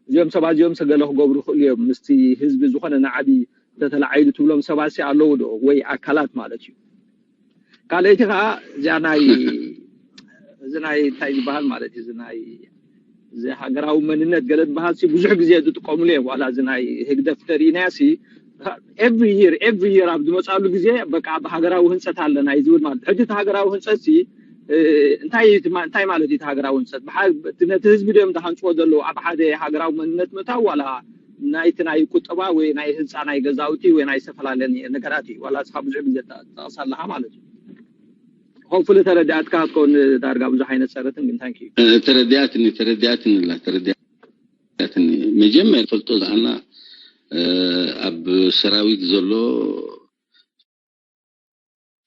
እዚኦም ሰባት እዚኦም ሰገለ ክገብሩ ይኽእሉ እዮም ምስቲ ህዝቢ ዝኾነ ንዓቢ እንተተላዓይሉ ትብሎም ሰባት ሲ ኣለዉ ዶ ወይ ኣካላት ማለት እዩ። ካልኣይቲ ከዓ እዚኣ ናይ እዚ ናይ እንታይ ዝበሃል ማለት እዩ እዚ ናይ እዚ ሃገራዊ መንነት ገለ ዝበሃል ሲ ብዙሕ ግዜ ዝጥቀሙሉ እዮም ዋላ እዚ ናይ ህግደፍ ተሪኢናያ ሲ every year every year ኣብ ዝመፃሉ ግዜ በቃ ኣብ ሃገራዊ ህንፀት ኣለና እዩ ዝብል ማለት ሕጂ እቲ ሃገራዊ ህንፀት ሲ እንታይ እንታይ ማለት እዩ ሃገራዊ ህንፀት ነቲ ህዝቢ ድዮም ዝሃንፅዎ ዘለዉ ኣብ ሓደ ሃገራዊ መንነት ምእታው ዋላ ናይቲ ናይ ቁጠባ ወይ ናይ ህንፃ ናይ ገዛውቲ ወይ ናይ ዝተፈላለ ነገራት እዩ ዋላ እስኻ ብዙሕ ግዜ ጠቕሳ ኣለኻ ማለት እዩ ኮንፍል ተረዳእትካ ትከውን ዳርጋ ብዙሕ ዓይነት ፀረትን ግን ታንኪ ተረዲኣትኒ ተረዲኣትኒ ላ ተረዲኣትኒ መጀመር ፈልጦ ዝኣና ኣብ ሰራዊት ዘሎ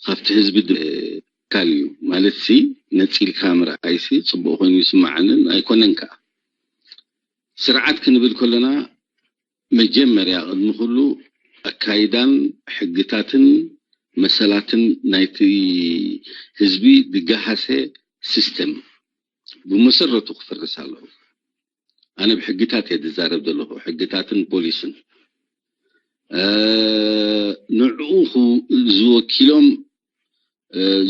ካብቲ ህዝቢ ካል እዩ ማለት ሲ ነፂልካ ምርኣይ ሲ ፅቡቅ ኮይኑ ይስማዓንን ኣይኮነን ከዓ ስርዓት ክንብል ከለና መጀመርያ ቅድሚ ኩሉ ኣካይዳን ሕግታትን መሰላትን ናይቲ ህዝቢ ዝገሃሰ ሲስተም ብመሰረቱ ክፈርስ ኣለዎ ኣነ ብሕግታት እየ ዝዛረብ ዘለኹ ሕግታትን ፖሊስን ንዕኡ ዝወኪሎም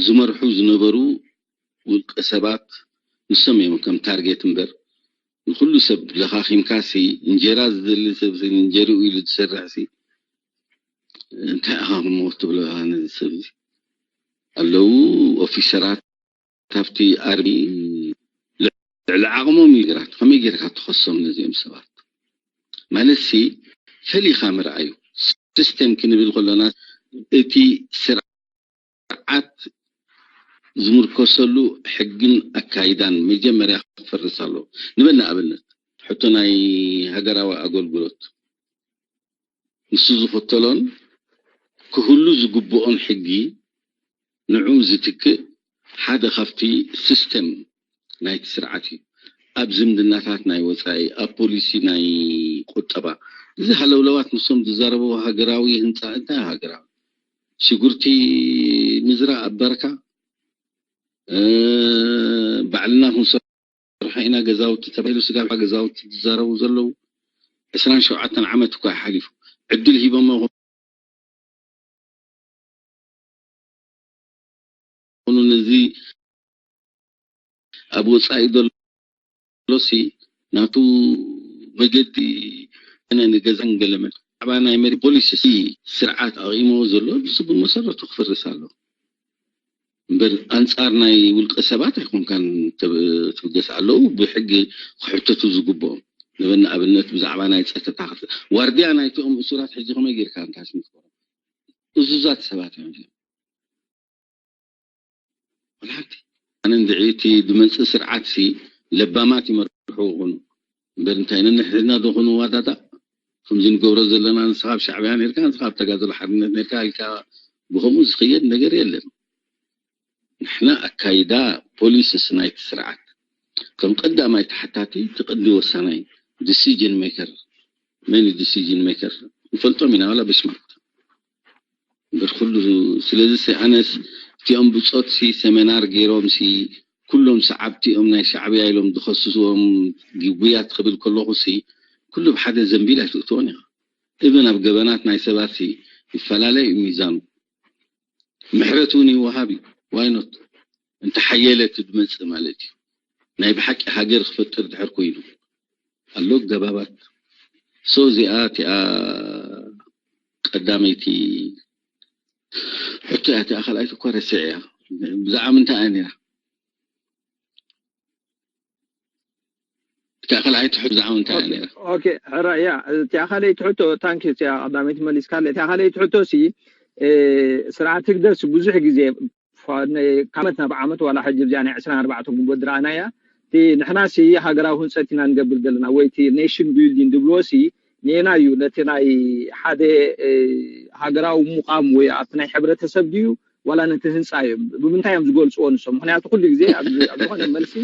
ዝመርሑ ዝነበሩ ውልቀ ሰባት ንሶም እዮም ከም ታርጌት እምበር ንኩሉ ሰብ ለኻኺምካ ሲ እንጀራ ዝደሊ ሰብ እንጀርኡ ኢሉ ዝሰርሕ ሲ እንታይ ኢኻ ክሞ ትብሎ ነዚ ሰብ ኣለዉ ኦፊሰራት ካብቲ ኣርሚ ልዕሊ ዓቕሞም እዩ ግራት ከመይ ጌርካ ትኸሶም ነዚኦም ሰባት ማለት ሲ ፈሊኻ ምርኣዩ ሲስተም ክንብል ከለና እቲ ስርዓት ዝምርኮሰሉ ሕግን ኣካይዳን መጀመርያ ክፈርስ ኣሎ ንበል ንኣብነት ሕቶ ናይ ሃገራዊ ኣገልግሎት ንሱ ዝኽተሎን ክህሉ ዝግብኦን ሕጊ ንዑ ዝትክእ ሓደ ካብቲ ሲስተም ናይቲ ስርዓት እዩ። ኣብ ዝምድናታት ናይ ወፃኢ፣ ኣብ ፖሊሲ ናይ ቁጠባ፣ እዚ ሃለውለዋት ንሶም ዝዛረብዎ ሃገራዊ ህንፃ እንታይ ሃገራዊ ሽጉርቲ ምዝራእ ኣብ በረካ ባዕልና ክንሰርሖ ኢና ገዛውቲ ተባሂሉ ስጋብ ገዛውቲ ዝዛረቡ ዘለዉ ዕስራን ሸውዓተን ዓመት እኳ ሓሊፉ ዕድል ሂቦሞ ይኹኑ ነዚ ኣብ ወፃኢ ዘሎ ሲ ናቱ መገዲ ነ ንገዛን ገለመን ዓባ ናይ መሪ ፖሊሲ ሲ ስርዓት ኣቂሞ ዘሎ ብስቡ መሰረቱ ክፈርስ ኣሎ እምበር ኣንፃር ናይ ውልቀ ሰባት ኣይኮንካን ትብገስ ኣለዉ ብሕጊ ክሕተቱ ዝግብኦም ንበና ኣብነት ብዛዕባ ናይ ፀጥታ ዋርድያ ናይቲኦም እሱራት ሕጂ ከመይ ጌርካ እንታይ ስምትኮ እዙዛት ሰባት እዮም እዚኦም ሓንቲ ኣነ እንድዒ እቲ ዝመፅእ ስርዓት ሲ ለባማት ይመርሑ ይኹኑ እምበር እንታይ ነንሕድና ዶ ኹኑ ዋዳዳ ከምዚ ንገብሮ ዘለና ንስኻ ኣብ ሻዕብያ ነርካ ንስኻ ኣብ ተጋደሎ ሓርነት ነርካ ኢልካ ብኸምኡ ዝኽየድ ነገር የለን ንሕና ኣካይዳ ፖሊስስ ናይቲ ስርዓት ከም ቀዳማይ ተሓታቲ እቲ ቀንዲ ወሳናይ decision maker መን decision maker ንፈልጦም ኢና ዋላ ብሽማት እምበር ኩሉ ስለዚ ኣነስ እቲኦም ብፆት ሲ ሰመናር ገይሮም ሲ ኩሎም ሰዓብቲ እዮም ናይ ሻዕብያ ኢሎም ዝኸስስዎም ግጉያት ክብል ከለኹ ሲ ኩሉ ብሓደ ዘንቢል ኣይትእትዎን ኢኻ እብን ኣብ ገበናት ናይ ሰባት ሲ ይፈላለ እዩ ሚዛኑ ምሕረት እውን ይወሃብ እዩ ዋይኖት እንተ ሓየለ እቲ ዝመፅእ ማለት እዩ ናይ ብሓቂ ሃገር ክፈጥር ድሕር ኮይኑ ኣሎ ገባባት ሶ እዚኣ እቲኣ ቀዳመይቲ ሕቶ እያ እቲኣ ካልኣይቲ እኳ ረስዕ እያ ብዛዕባ ምንታይ እያ ነራ እታ ካልኣይቲ ሕቶ ብዛዕባ ምንታይ እያ ነራ ኦኬ ሕራ እያ እቲኣ ካልኣይቲ ሕቶ ታንኪ እቲኣ ቀዳመይቲ መሊስካ እቲኣ ካልኣይቲ ሕቶ ሲ ስርዓት ህግደፍ ብዙሕ ግዜ ካብ ዓመት ናብ ዓመት ዋላ ሕጂ እዚኣ ናይ ዕስራን ኣርባዕተን ግንቦት ዝረኣናያ እቲ ንሕና ሲ ሃገራዊ ህንፀት ኢና ንገብር ዘለና ወይ እቲ ኔሽን ቢልዲንግ ዝብልዎ ሲ ንና እዩ ነቲ ናይ ሓደ ሃገራዊ ሙቃም ወይ ኣብቲ ናይ ሕብረተሰብ ድዩ ዋላ ነቲ ህንፃ እዮም ብምንታይ እዮም ዝገልፅዎ ንሶም ምክንያቱ ኩሉ ግዜ ኣብ ዝኾነ መልሲ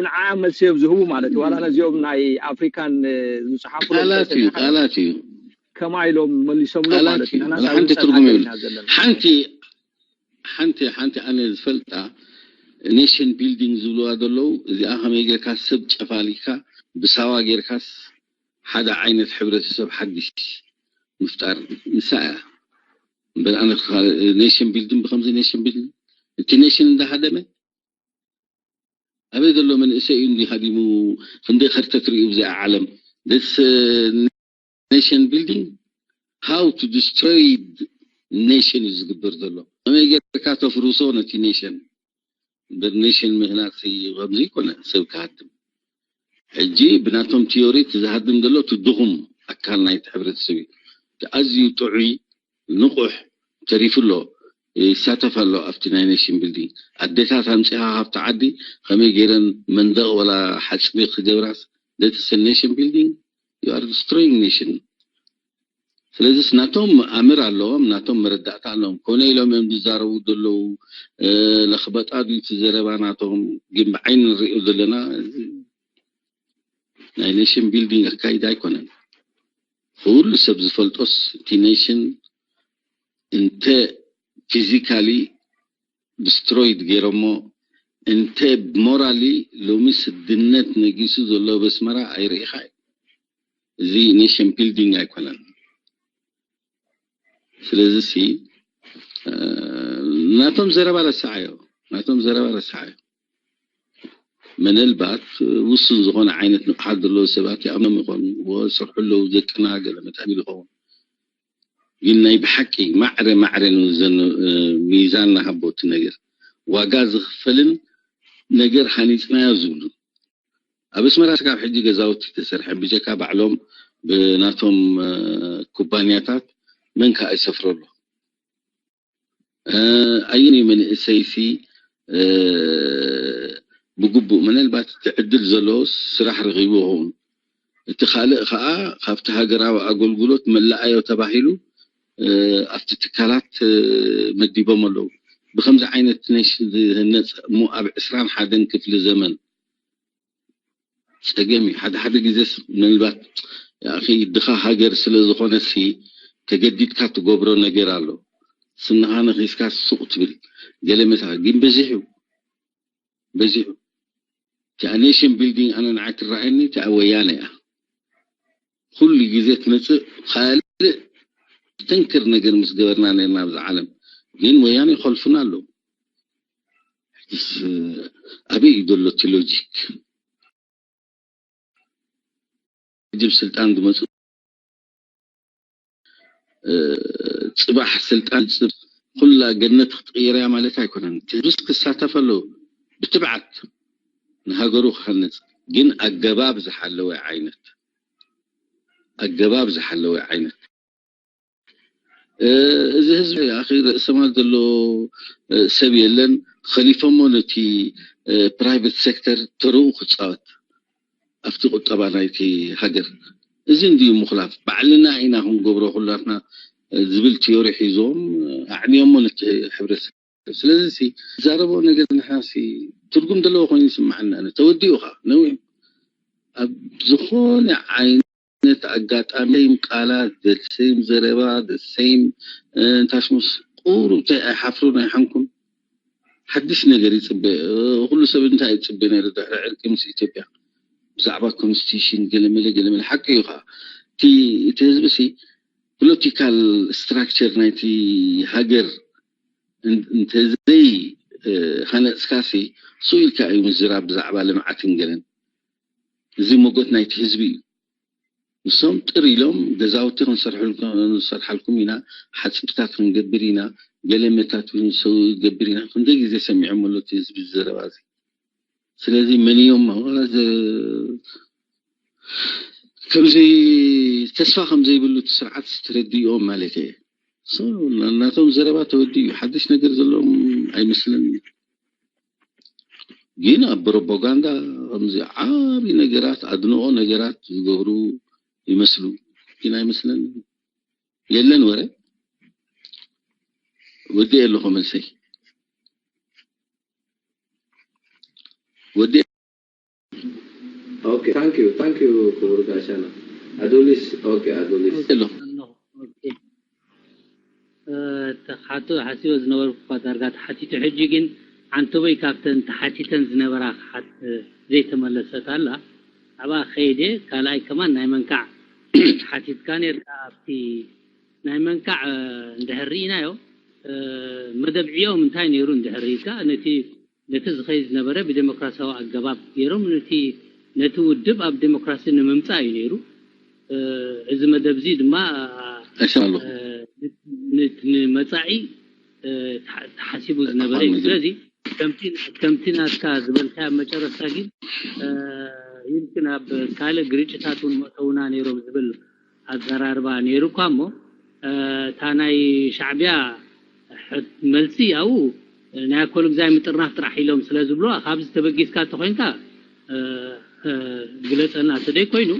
ንዓ መልሲ እዮም ዝህቡ ማለት እዩ ዋላ ነዚኦም ናይ ኣፍሪካን ዝፅሓፉ ቃላት እዩ ቃላት እዩ ከማ ኢሎም መሊሶምሎ ማለት እዩ ሓንቲ ትርጉም ይብል ሓንቲ ሓንቲ ሓንቲ ኣነ ዝፈልጣ ኔሽን ቢልዲንግ ዝብልዋ ዘለዉ እዚኣ ከመይ ጌርካ ሰብ ጨፋሊካ ብሳዋ ጌርካስ ሓደ ዓይነት ሕብረተሰብ ሓድሽ ምፍጣር ንሳ እያ እምበር ኣነ ኔሽን ቢልዲንግ ብከምዚ ኔሽን ቢልዲንግ እቲ ኔሽን እንዳሃደመ ኣበይ ዘሎ መንእሰይ እዩ እንዲ ሃዲሙ ክንደይ ከርተት ርእዩ ብዚኣ ዓለም this nation building how to destroy nation እዩ ዝግበር ዘሎ ከመይ ጌርካ ተፍርሶ ነቲ ኔሽን እምበር ኔሽን ምህናፅ ከምዚ ይኮነ ሰብ ክሃድም ሕጂ ብናቶም ቲዮሪ እቲ ዝሃድም ዘሎ እቲ ድኹም ኣካል ናይቲ ሕብረተሰብ እዩ እቲ ኣዝዩ ጥዑይ ንቑሕ ተሪፉ ኣሎ ይሳተፍ ኣሎ ኣብቲ ናይ ኔሽን ቢልዲንግ ኣዴታት ኣምፂኻ ካብቲ ዓዲ ከመይ ገይረን መንደቕ ወላ ሓፅቢ ክገብራስ that's nation building you are destroying nation ስለዚስ ናቶም ኣምር ኣለዎም ናቶም መረዳእታ ኣለዎም ኮነ ኢሎም እዮም ዝዛረቡ ዘለዉ ለኽበጣ ድዩ እቲ ዘረባ ናቶም ግን ብዓይኒ ንሪኦ ዘለና ናይ ኔሽን ቢልዲንግ ኣካይዳ ኣይኮነን ኩሉ ሰብ ዝፈልጦስ እቲ ኔሽን እንተ physically destroyed ገይሮሞ እንተ morally ሎሚ ስድነት ነጊሱ ዘሎ በስመራ ኣይርኢኻ እዩ እዚ ኔሽን ቢልዲንግ ኣይኮነን ስለዚ ሲ ናቶም ዘረባ ረስዓዮ ናቶም ዘረባ ረስዓዮ ምናልባት ውሱን ዝኾነ ዓይነት ንቕሓት ዘለዎ ሰባት ይኣምኖም ይኾኑ ዝሰርሑ ኣለዉ ዘቅና ገለ መታን ይኸውን ግን ናይ ብሓቂ ማዕረ ማዕረ ንዘን ሚዛን ንሃቦ እቲ ነገር ዋጋ ዝኽፈልን ነገር ሃኒፅናዮ ዝብሉ ኣብ ኣስመራ ስጋብ ሕጂ ገዛውቲ ተሰርሐ ብጀካ ባዕሎም ብናቶም ኩባንያታት መን ከዓ ይሰፍረሉ ኣየኒ መንእሰይሲ ብግቡእ ምናልባት እቲ ዕድል ዘለዎ ስራሕ ረኺቡ ይኸውን እቲ ካልእ ከዓ ካብቲ ሃገራዊ ኣገልግሎት መላኣዮ ተባሂሉ ኣብቲ ትካላት መዲቦም ኣለዉ ብከምዚ ዓይነት ኔሽን ዝህነፅ እሞ ኣብ ዕስራን ሓደን ክፍሊ ዘመን ፀገም እዩ ሓደ ሓደ ግዜ ምናልባት ያኺ ድኻ ሃገር ስለ ዝኾነሲ ተገዲድካ ትገብሮ ነገር ኣሎ ስንኻ ነኺስካ ሱቕ ትብል ገለ መሳ ግን በዚሑ በዚሑ እቲኣ ኔሽን ቢልዲንግ ኣነ ንዓይ ትረኣየኒ እቲኣ ወያነ እያ ኩሉ ግዜ ትመፅእ ካልእ ተንክር ነገር ምስ ገበርና ነርና ኣብዚ ዓለም ግን ወያነ ይኸልፉና ኣለዉ ኣበይ እዩ ዘሎ እቲ ሎጂክ ሕጂ ብስልጣን ዝመፁ ፅባሕ ስልጣን ዝፅብ ኩላ ገነት ክትቅይር እያ ማለት ኣይኮነን ህዝብስ ክሳተፍ ኣለዎ ብትብዓት ንሃገሩ ክሃንፅ ግን ኣገባብ ዝሓለወ ዓይነት ኣገባብ ዝሓለወ ዓይነት እዚ ህዝቢ ኣኺ ርእሰማል ዘሎ ሰብ የለን ኸሊፎሞ ነቲ ፕራይቬት ሴክተር ተርኡ ክፃወት ኣብቲ ቁጠባ ናይቲ ሃገር እዚ እንድዩ ምኽላፍ ባዕልና ኢና ክንገብሮ ኩላትና ዝብል ቲዮሪ ሒዞም ኣዕንዮሞ ነቲ ሕብረተሰብ ስለዚ ዝዛረቦ ነገር ንሕናሲ ትርጉም ዘለዎ ኮይኑ ይስምዓና ተወዲኡ ኻ ነዊሕ ኣብ ዝኾነ ዓይነት ኣጋጣሚ ቃላት the same ዘረባ the same እንታሽሙስ ቁሩብ እንታይ ኣይሓፍሩን ኣይሓንኩን ሓድሽ ነገር ይፅበ ኩሉ ሰብ እንታይ ይፅበ ነይሩ ድሕሪ ዕርቂ ምስ ኢትዮጵያ ብዛዕባ ኮንስቲቱሽን ገለመለ ገለመለ ሓቂ እዩ ከዓ እቲ ህዝቢ ሲ ፖለቲካል ስትራክቸር ናይቲ ሃገር እንተዘይ ሃነፅካሲ ስኡ ኢልካ እዩ ምዝራብ ብዛዕባ ልምዓትን ገለን እዚ ሞጎት ናይቲ ህዝቢ እዩ ንሶም ጥር ኢሎም ገዛውቲ ክንሰርሓልኩም ኢና ሓፅብታት ክንገብር ኢና ገለ መታት ክንገብር ኢና ክንደይ ግዜ ሰሚዖም ኣሎ እቲ ህዝቢ ዘረባ እዚ ስለዚ መን እዮም ከምዚ ተስፋ ከም ዘይብሉ እቲ ስርዓት ተረዲኦም ማለት እየ ናቶም ዘረባ ተወዲ እዩ ሓድሽ ነገር ዘለዎም ኣይመስለኒ። ግን ኣብ ፕሮፓጋንዳ ከምዚ ዓቢ ነገራት፣ ኣድንቆ ነገራት ዝገብሩ ይመስሉ። ግን ኣይመስለኒ። የለን ወረ። ወዲ ኣለኹ መልሰይ። ወዲ Okay, thank you, thank you ክቡር ጋሻና። ኣዶሊስ። Okay ኣዶሊስ። ኣለኹ። ኣለኹ። Okay። እ፣ ተሓቱ ሓሲበ ዝነበርኩ እኳ ዳርጋ ተሓቲቱ፣ ሕጂ ግን ዓንተቦይ ካብተን ተሓቲተን ዝነበራ ክሓት ዘይተመለሰት ኣላ። ኣብኣ ከይደ ካልኣይ ከማን ናይ መንካዕ ሓቲትካ ነርካ። ኣብቲ ናይ መንካዕ እ፣ እንድሕር ርኢናዮ እ፣ መደብ ዕዮም እንታይ ነይሩ እንድሕር ሪኢካ ነቲ ነቲ ዝኸይድ ዝነበረ ብዴሞክራሲያዊ ኣገባብ ገይሮም ነቲ ነቲ ውድብ ኣብ ዴሞክራሲ ንምምፃእ እዩ ነይሩ። እ፣ እዚ መደብ እዚ ድማ እሻሉ እ፣ ን- ንመፃኢ እ፣ ተሓ- ተሓሲቡ ዝነበረ እዩ። ስለዚ ከምቲ ከምቲ ናትካ ዝበልካ ኣብ መጨረስታ ግን እ፣ ይምክን ኣብ ካልእ ግርጭታት እውን መእተውና ነይሮም ዝብል ኣዘራርባ ነይሩ እኳ እሞ እ፣ እታ ናይ ሻዕቢያ ሕት- መልሲ ኣብኡ ናይ ኣኮል ግዛይ ምጥርናፍ ጥራሕ ኢሎም ስለ ዝብሎ ካብዚ ተበጊስካ ተኮይንካ እ፣ እ፣ ግለፀልና ተደይ ኮይኑ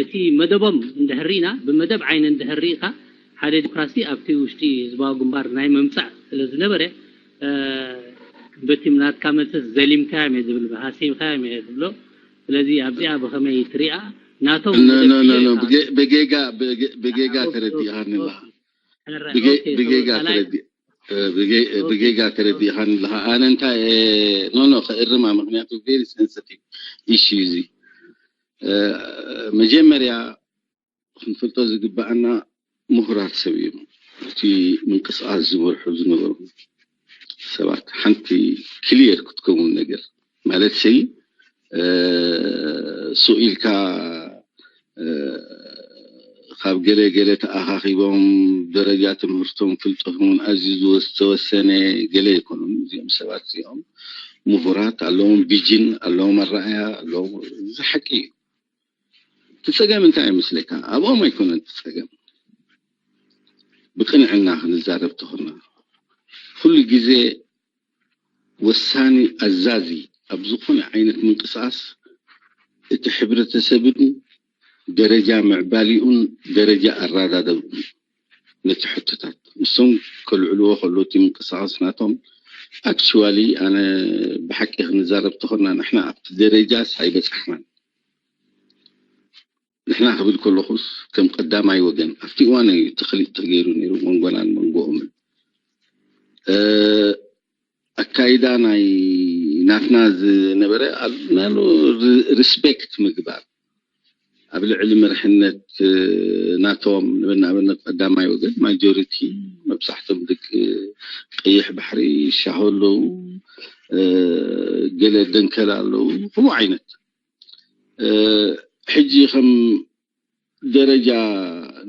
እቲ መደቦም እንድሕር ርኢና ብመደብ ዓይኒ እንድሕር ርኢካ ሓደ ዲሞክራሲ ኣብቲ ውሽጢ ህዝባዊ ግንባር ናይ ምምፃእ ስለ ዝነበረ እ፣ በቲ ናትካ መልሰስ ዘሊምካዮም እየ ዝብል ሃሲምካዮም እየ ዝብሎ። ስለዚ ኣብዚኣ ብኸመይ ትሪኣ ናቶም ኖ ኖ ኖ መደብ ኖ ኢኻ ብጌ- ብጌጋ ብጌ- ብጌጋ ኦኬ፣ ኦኬ፣ ተረዲእኻኒ ኣለኻ። ኦኬ። ሕረ- ብጌ- ኦኬ፣ ብጌጋ ካልኣይ ተረዲ እ፣ ብጌ- እ፣ ኦኬ፣ ብጌጋ ኦኬ። ተረዲእኻኒ ኣለኻ። ኣነ እንታይ እ፣ ኖ ኖ ክእርማ፣ ምክንያቱ very sensitive issue እዚ እ፣ መጀመርያ ክንፈልጦ ዝግባኣና ምሁራት ሰብ እዮም። እቲ ምንቅስቃስ ዝመርሑ ዝነበሩ ሰባት ሓንቲ ክሊየር ክትከውን ነገር ማለት ሰይ እ፣ ሱቕ ኢልካ እ፣ ካብ ገለ ገለ ተኣኻኺቦም ደረጃ ትምህርቶም ፍልጠቶም ኣዝዩ ዝወስ- ዝተወሰነ ገለ ኣይኮኑን። እዚኦም ሰባት እዚኦም ምሁራት ኣለዎም፣ ቪዥን ኣለዎም፣ ኣረኣያ ኣለዎም። እዚ ሓቂ እዩ። እቲ ጸገም እንታይ ይመስለካ? ኣብኦም ኣይኮነን እቲ ጸገም። ብቅንዕና ክንዛረብ ተኾና ኩሉ ግዜ ወሳኒ ኣዛዚ ኣብ ዝኾነ ዓይነት ምንቅስቃስ እቲ ሕብረተሰብን ደረጃ ምዕባሊኡን ደረጃ ኣራዳደብኡን ነቲ ሕቶታት ንሶም ከልዕልዎ ከሎ እቲ ምንቅስቃስ ናቶም ኣክቹዋሊ ኣነ ብሓቂ ክንዛረብ ተኾና ንሕና ኣብቲ ደረጃስ ኣይበጻሕናን። ንሕና ክብል ከለኹስ ከም ቀዳማይ ወገን ኣብቲ እዋን እዩ ተኽሊት ተገይሩ ነይሩ መንጎናን መንጎኦምን። እ፣ ኣካይዳ ናይ ናትና ዝነበረ ኣብ ናሉ ሪ- ሪስፔክት ምግባር ኣብ ልዕሊ መርሕነት እ፣ ናቶም ንበና ኣብነት ቀዳማይ ወገን ማጆሪቲ መብዛሕቶም ደቂ ቀይሕ ባሕሪ ሻሆ ኣለዉ፣ እ፣ ገለ ደንከል ኣለዉ፣ ከምኡ ዓይነት እ፣ ሕጂ ከም ደረጃ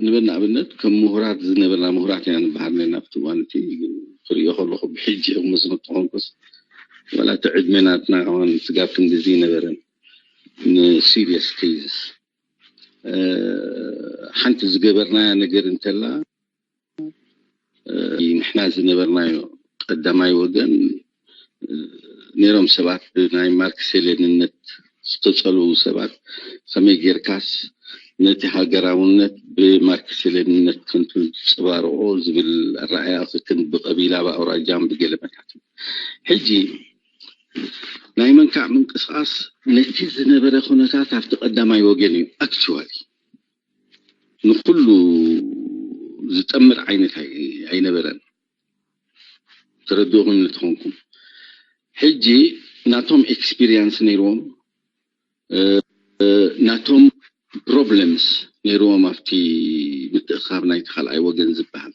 ንበና ኣብነት ከም ምሁራት ዝነበርና ምሁራት ኢና ንበሃል ነና ኣብቲ እዋን እቲ ግን ክሪኦ ከለኹ ብሕጂ እዮም መስኖት ተኾንኩስ ዋላ እቲ ዕድመ ናትና ከማን ስጋብ ክንድዚ ይነበረን ንሲሪየስ ኬዝስ ሓንቲ ዝገበርናያ ነገር እንተላ ንሕና ዝነበርናዮ ቀዳማይ ወገን ነይሮም ሰባት ብናይ ማርክስ ሌኒንነት ዝተፀልኡ ሰባት ከመይ ጌርካስ ነቲ ሃገራውነት ብማርክስ ሌኒንነት ከም ትንፀባርቆ ዝብል ኣረኣያ ክትም ብቀቢላ ብኣውራጃን ብገለመታትን ሕጂ ናይ መንካዕ ምንቅስቃስ ነቲ ዝነበረ ኩነታት ኣብቲ ቀዳማይ ወገን እዩ ኣክቹዋሊ ንኩሉ ዝጠምር ዓይነት ኣይነበረን። ተረድእኹም እንተኾንኩም ሕጂ ናቶም ኤክስፒሪየንስ ነይርዎም ናቶም ፕሮብለምስ ነይርዎም ኣብቲ ምትእኻብ ናይቲ ካልኣይ ወገን ዝበሃል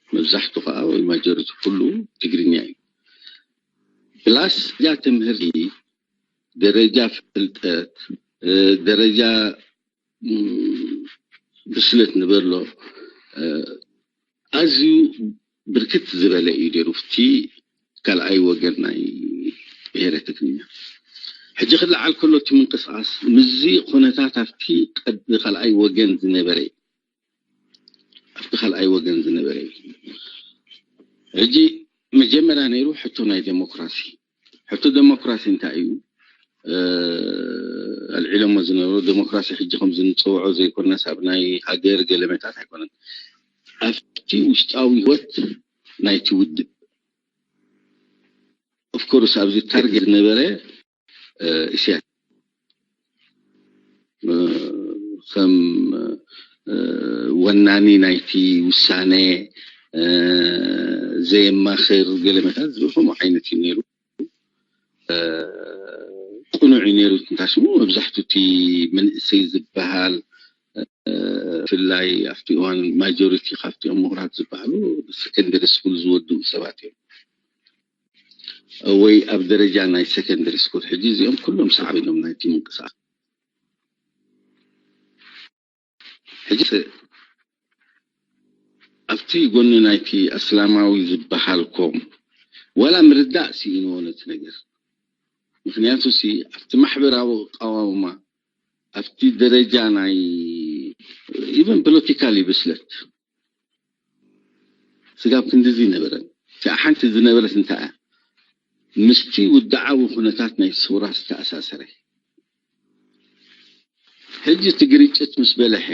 መብዛሕቱ ከዓ ወይ ማጆሪቲ ኩሉ ትግርኛ እዩ። ፕላስ ደረጃ ትምህርቲ፣ ደረጃ ፍልጠት፣ ደረጃ ብስለት ንበሎ ኣዝዩ ብርክት ዝበለ እዩ ነይሩ። እቲ ካልኣይ ወገን ናይ ብሄረ ትግርኛ ሕጂ ክለዓል ከሎ እቲ ምንቅስቃስ ምስዚ ኩነታት ኣብቲ ቀድሚ ካልኣይ ወገን ዝነበረ እዩ። ኣብቲ ካልኣይ ወገን ዝነበረ እዩ። ሕጂ መጀመርያ ነይሩ ሕቶ ናይ ዴሞክራሲ። ሕቶ ዴሞክራሲ እንታይ እዩ? ኣልዒሎሞ ዝነበሩ ዴሞክራሲ ሕጂ ከም ዝንፅውዖ ዘይኮነስ ኣብ ናይ ሃገር ገለመታት ኣይኮነን፣ ኣብቲ ውሽጣዊ ህይወት ናይቲ ውድብ። ኦፍኮርስ ኣብዚ ታርጌት ዝነበረ እስያስ ከም ወናኒ ናይቲ ውሳነ ዘየማኽር ገለመታት ዝብል ከምኡ ዓይነት እዩ ነይሩ። ቅኑዕ እዩ ነይሩ ትንታስሙ። መብዛሕቱ እቲ መንእሰይ ዝበሃል ብፍላይ ኣብቲ እዋን ማጆሪቲ ካብቲኦም ምሁራት ዝበሃሉ ሰከንደሪ ስኩል ዝወድኡ ሰባት እዮም፣ ወይ ኣብ ደረጃ ናይ ሰከንደሪ ስኩል። ሕጂ እዚኦም ኩሎም ሳዕቤኖም ናይቲ ምንቅስቃስ። ሕጂ ኣብቲ ጎኒ ናይቲ ኣስላማዊ ዝበሃል ኮም ዋላ ምርዳእ ስኢንዎ ነቲ ነገር። ምክንያቱ ሲ ኣብቲ ማሕበራዊ ኣቃዋውማ ኣብቲ ደረጃ ናይ ኢቨን ፖለቲካሊ ብስለት ስጋብ ክንድዚ ነበረን። እቲኣ ሓንቲ ዝነበረት እንታይ እያ? ምስቲ ውድዓዊ ኩነታት ናይ ሰውራ ዝተኣሳሰረ። ሕጂ እቲ ግርጭት ምስ በለሐ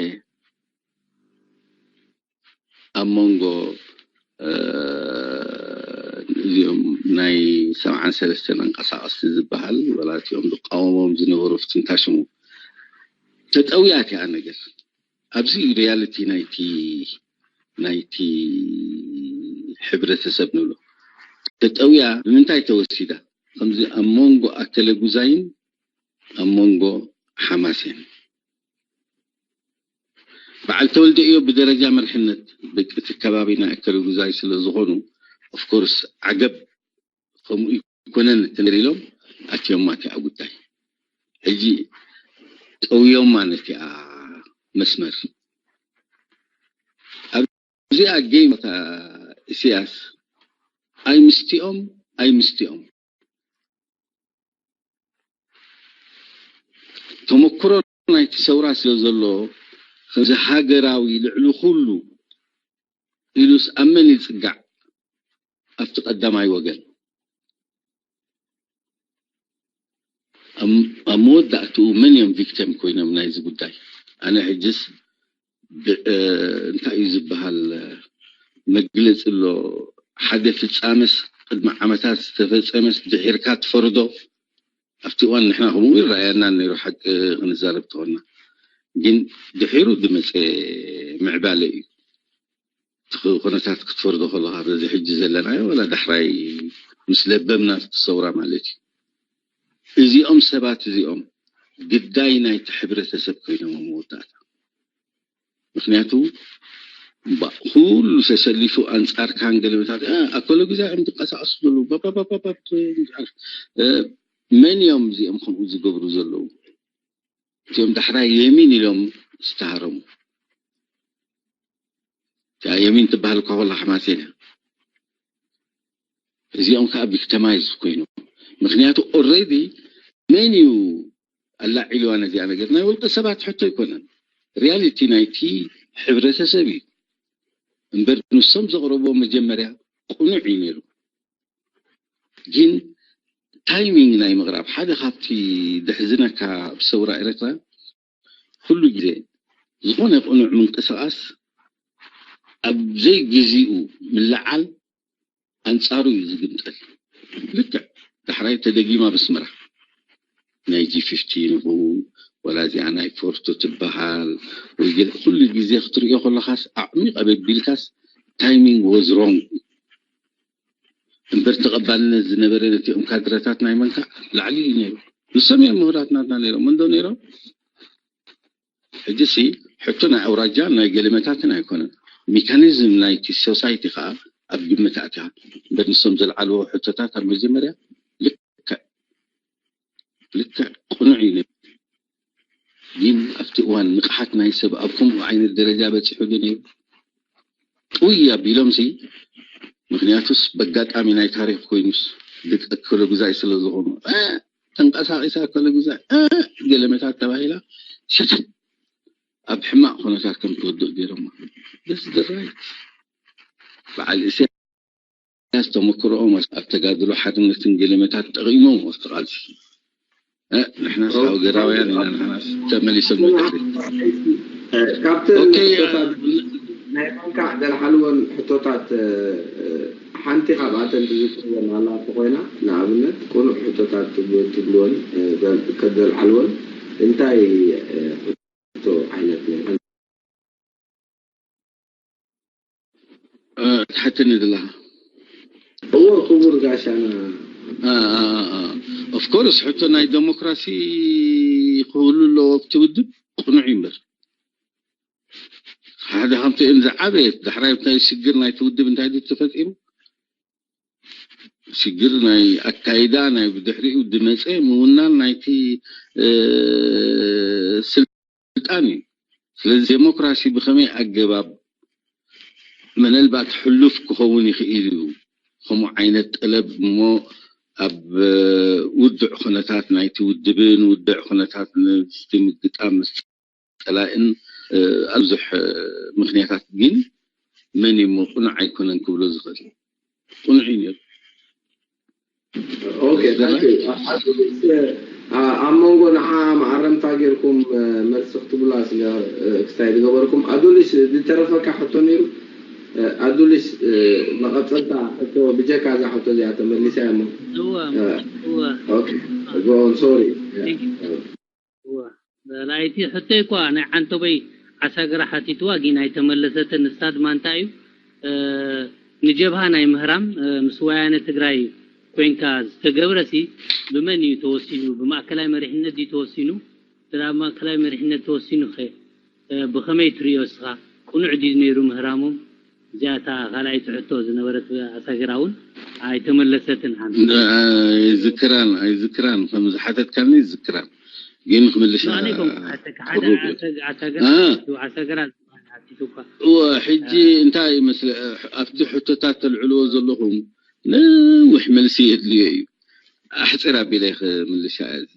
ኣብ መንጎ እዚኦም ናይ ሰብዓን ሰለስተን ኣንቀሳቐስቲ ዝበሃል ወላ እቲኦም ዝቃወሞም ዝነበሩ ፍትንታሽሙ ተጠውያ እቲኣ ነገር። ኣብዚ ሪያሊቲ ናይቲ ናይቲ ሕብረተሰብ ንብሎ ተጠውያ ብምንታይ ተወሲዳ? ከምዚ ኣብ መንጎ ኣከለ ጉዛይን ኣብ መንጎ ሓማሴን። በዓል ተወልደ እዮ ብደረጃ መርሕነት ደቂ እቲ ከባቢ ናይ ኣከለ ጉዛይ ስለ ዝኾኑ ኦፍኮርስ ዓገብ ከምኡ ይኮነን እንተነር ኢሎም ኣትዮማ እቲኣ ጉዳይ። ሕጂ ጠውዮማ ነቲኣ መስመር። ኣብዚኣ ጌም እታ እስያስ ኣይ ምስቲኦም ኣይ ምስቲኦም ተመክሮ ናይቲ ሰውራ ስለ ዘሎ ከምዚ ሃገራዊ ልዕሊ ኩሉ ኢሉስ ኣብ መን ይጽጋዕ? ኣብቲ ቀዳማይ ወገን ኣብ መወዳእትኡ መን እዮም ቪክተም ኮይኖም ናይዚ ጉዳይ? ኣነ ሕጅስ እንታይ እዩ ዝበሃል መግለፂ ኣሎ። ሓደ ፍፃመስ ቅድሚ ዓመታት ዝተፈፀመስ ድሒርካ ትፈርዶ ኣብቲ እዋን ንሕና ከምኡ ይረኣየና ነይሩ ሓቂ ክንዛረብ ተኾንና። ግን ድሒሩ ዝመፀ ምዕባለ እዩ። እቲ ኩነታት ክትፈርዶ ከለካ በዚ ሕጂ ዘለናዮ ወላ ዳሕራይ ምስ ለበምና እቲ ሰውራ ማለት እዩ። እዚኦም ሰባት እዚኦም ግዳይ ናይቲ ሕብረተሰብ ኮይኖም ኣብ መወዳእታ። ምክንያቱ ኩሉ ተሰሊፉ ኣንጻርካን ገለመታት ኣኮሎ ግዛ እዮም ዝንቀሳቀሱ ዘለዉ። መን እዮም እዚኦም ከምኡ ዝገብሩ ዘለዉ? እቲኦም ዳሕራይ የሚን ኢሎም ዝተሃረሙ። እቲኣ የሚን ትበሃል እኳ ኮላ ሓማሴን እያ። እዚኦም ከዓ ቪክተማይዝ ኮይኖም። ምክንያቱ ኦልሬዲ መን እዩ ኣላዒልዋ ነዚኣ ነገር? ናይ ውልቀ ሰባት ሕቶ ኣይኮነን። ሪያሊቲ ናይቲ ሕብረተሰብ እዩ። እምበር ንሶም ዘቕረብዎ መጀመርያ ቅኑዕ እዩ ነይሩ። ግን ታይሚንግ ናይ ምቕራብ ሓደ ካብቲ ደሕዝነካ ብሰውራ ኤረትራ ኩሉ ግዜ ዝኾነ ቅኑዕ ምንቅስቃስ ኣብ ዘይግዚኡ ምልዓል ኣንጻሩ እዩ ዝግምጠል። ልክዕ ዳሕራይ ተደጊማ ብስመራ ናይ ጂ ፊፍቲን ይኹን ወላ እዚኣ ናይ ፎርቶ ትበሃል ወይ ገለ ኩሉ ግዜ ክትሪኦ ከለኻስ ኣዕሚቕ ኣበቢልካስ ታይሚንግ ወዝ ሮንግ እምበር ተቐባልነት ዝነበረ ነቲኦም ካድረታት ናይ መንካ ላዕሊ እዩ ነይሩ። ንሶም እዮም ምሁራት ናትና ነይሮም እንዶ ነይሮም። ሕጂ ሲ ሕቶ ናይ ኣውራጃ ናይ ገለመታትን ኣይኮነን። ሜካኒዝም ናይቲ ሶሳይቲ ከዓ ኣብ ግምት ኣትያ እምበር ንሶም ዘልዓልዎ ሕቶታት ኣብ መጀመርያ ልክዕ ልክዕ ቅኑዕ እዩ ነይሩ። ግን ኣብቲ እዋን ንቕሓት ናይ ሰብ ኣብ ከምኡ ዓይነት ደረጃ በፂሑ ዶ ነይሩ? ጥውይ ኣቢሎም ሲ ምክንያቱስ በጋጣሚ ናይ ታሪክ ኮይኑስ ደቂ ኣከለ ጉዛይ ስለ ዝኾኑ ተንቀሳቂሳ ኣከለ ጉዛይ ገለመታት ተባሂላ ሸተት ኣብ ሕማቅ ኩነታት ከም ትወድቕ ገይሮማ። ደስ ድራይት በዓል እስያ ተመክሮኦም ኣብ ተጋድሎ ሓርነትን ገለመታት ጠቒሞም ኣብቲ ቃልሲ። እ፣ ንሕናስ ሃገራውያን ኢና፣ ንሕናስ ተመሊሶም ንድሕሪት። ካብተን ኦኬ፣ ሕቶታት ናይ ማንካ ዘልዓልወን ሕቶታት፣ እ፣ ሓንቲ ካብኣተን ትዝክርወን ኣላ እንተኾይና፣ ንኣብነት ቅኑዕ ሕቶታት ትብ- ትብልወን፣ እ፣ ዘል- ከዘልዓልወን እንታይ፣ እ፣ ሕቶ ዓይነት ነይሩ? እ፣ ትሓተኒ ዘለኻ? እዎ፣ ክቡር ጋሻና። ኦፍኮርስ፣ ሕቶ ናይ ዴሞክራሲ ክህሉ ኣለዎ ኣብቲ ውድብ፣ ቅኑዕ እዩ። እምበር ሓደ ካብቲ እም ዝዓበየት ዳሕራይ እንታይ ሽግር ናይቲ ውድብ እንታይ ድዩ ተፈጢሩ? ሽግር ናይ ኣካይዳ፣ ናይ ብድሕሪኡ ድመፀ ምውናን ናይቲ፣ እ፣ ስልጣን እዩ። ስለዚ ዴሞክራሲ ብኸመይ ኣገባብ ምናልባት ሕሉፍ ክኸውን ይኽእል እዩ። ከምኡ ዓይነት ጠለብ እሞ ኣብ፣ እ፣ ውዱዕ ኩነታት ናይቲ ውድብን ውዱዕ ኩነታት ምስቲ ምግጣም ምስ ጸላእን፣ እ፣ ኣብ ብዙሕ፣ እ፣ ምኽንያታት ግን መን እዩ እሞ ቅኑዕ ኣይኮነን ክብሎ ዝኽእል? ቅኑዕ እዩ ነይሩ። ኦኬ፣ ታንክ ዩ። አ- ኣብ መንጎ ንዓ መኣረምታ ጌርኩም፣ እ፣ መልሲ ክትብላ ስለ፣ እ፣ ክስታይ ዝገበርኩም፣ ኣዱሊስ ዝተረፈካ ሕቶ ነይሩ? እ፣ ኣዱሊስ፣ እ፣ መቐጸልታ ሕቶ ብጀካ እዛ ሕቶ እዚኣ ተመሊሳ እያ እሞ። እወ እ፣ እወ ኦኬ፣ go on፣ ሶሪ። Thank you። እወ በላይቲ ሕቶይ እኳ ናይ ዓንተቦይ ዓሳገራ ሓቲትዋ ግን ኣይተመለሰትን። ንሳ ድማ እንታይ እዩ፣ እ፣ ንጀብሃ ናይ ምህራም፣ እ፣ ምስ ወያነ ትግራይ ኮይንካ ዝተገብረሲ ብመን እዩ ተወሲኑ? ብማእከላይ መሪሕነት ድዩ ተወሲኑ? ድኣ ማእከላይ መሪሕነት ተወሲኑ ኸ፣ እ፣ ብኸመይ ትርእዮ እስኻ? ቅኑዕ ድዩ ነይሩ ምህራሞም? እዚኣ እታ ካልኣይቲ ሕቶ ዝነበረት ዓሳገራ እውን ኣይተመለሰትን። ሓንቲ ኣይዝክራን፣ ኣይዝክራን፣ ከም ዝሓተትካኒ ይዝክራን፣ ግን ክምልሻ ኣነ ይኮንኩ ሓተካ ሓደ ቅሩብ እዩ። ዓሳገ- ዓሳገራ እ። ዓሳገራ ዝበሃል ሓቲቱ እኳ እወ፣ ሕጂ እንታይ ይመስለ ኣብቲ ሕቶታት ተልዕልዎ ዘለኹም ነዊሕ መልሲ የድልዮ እዩ። ኣሕፅር ኣቢለ ክምልሻ እየ።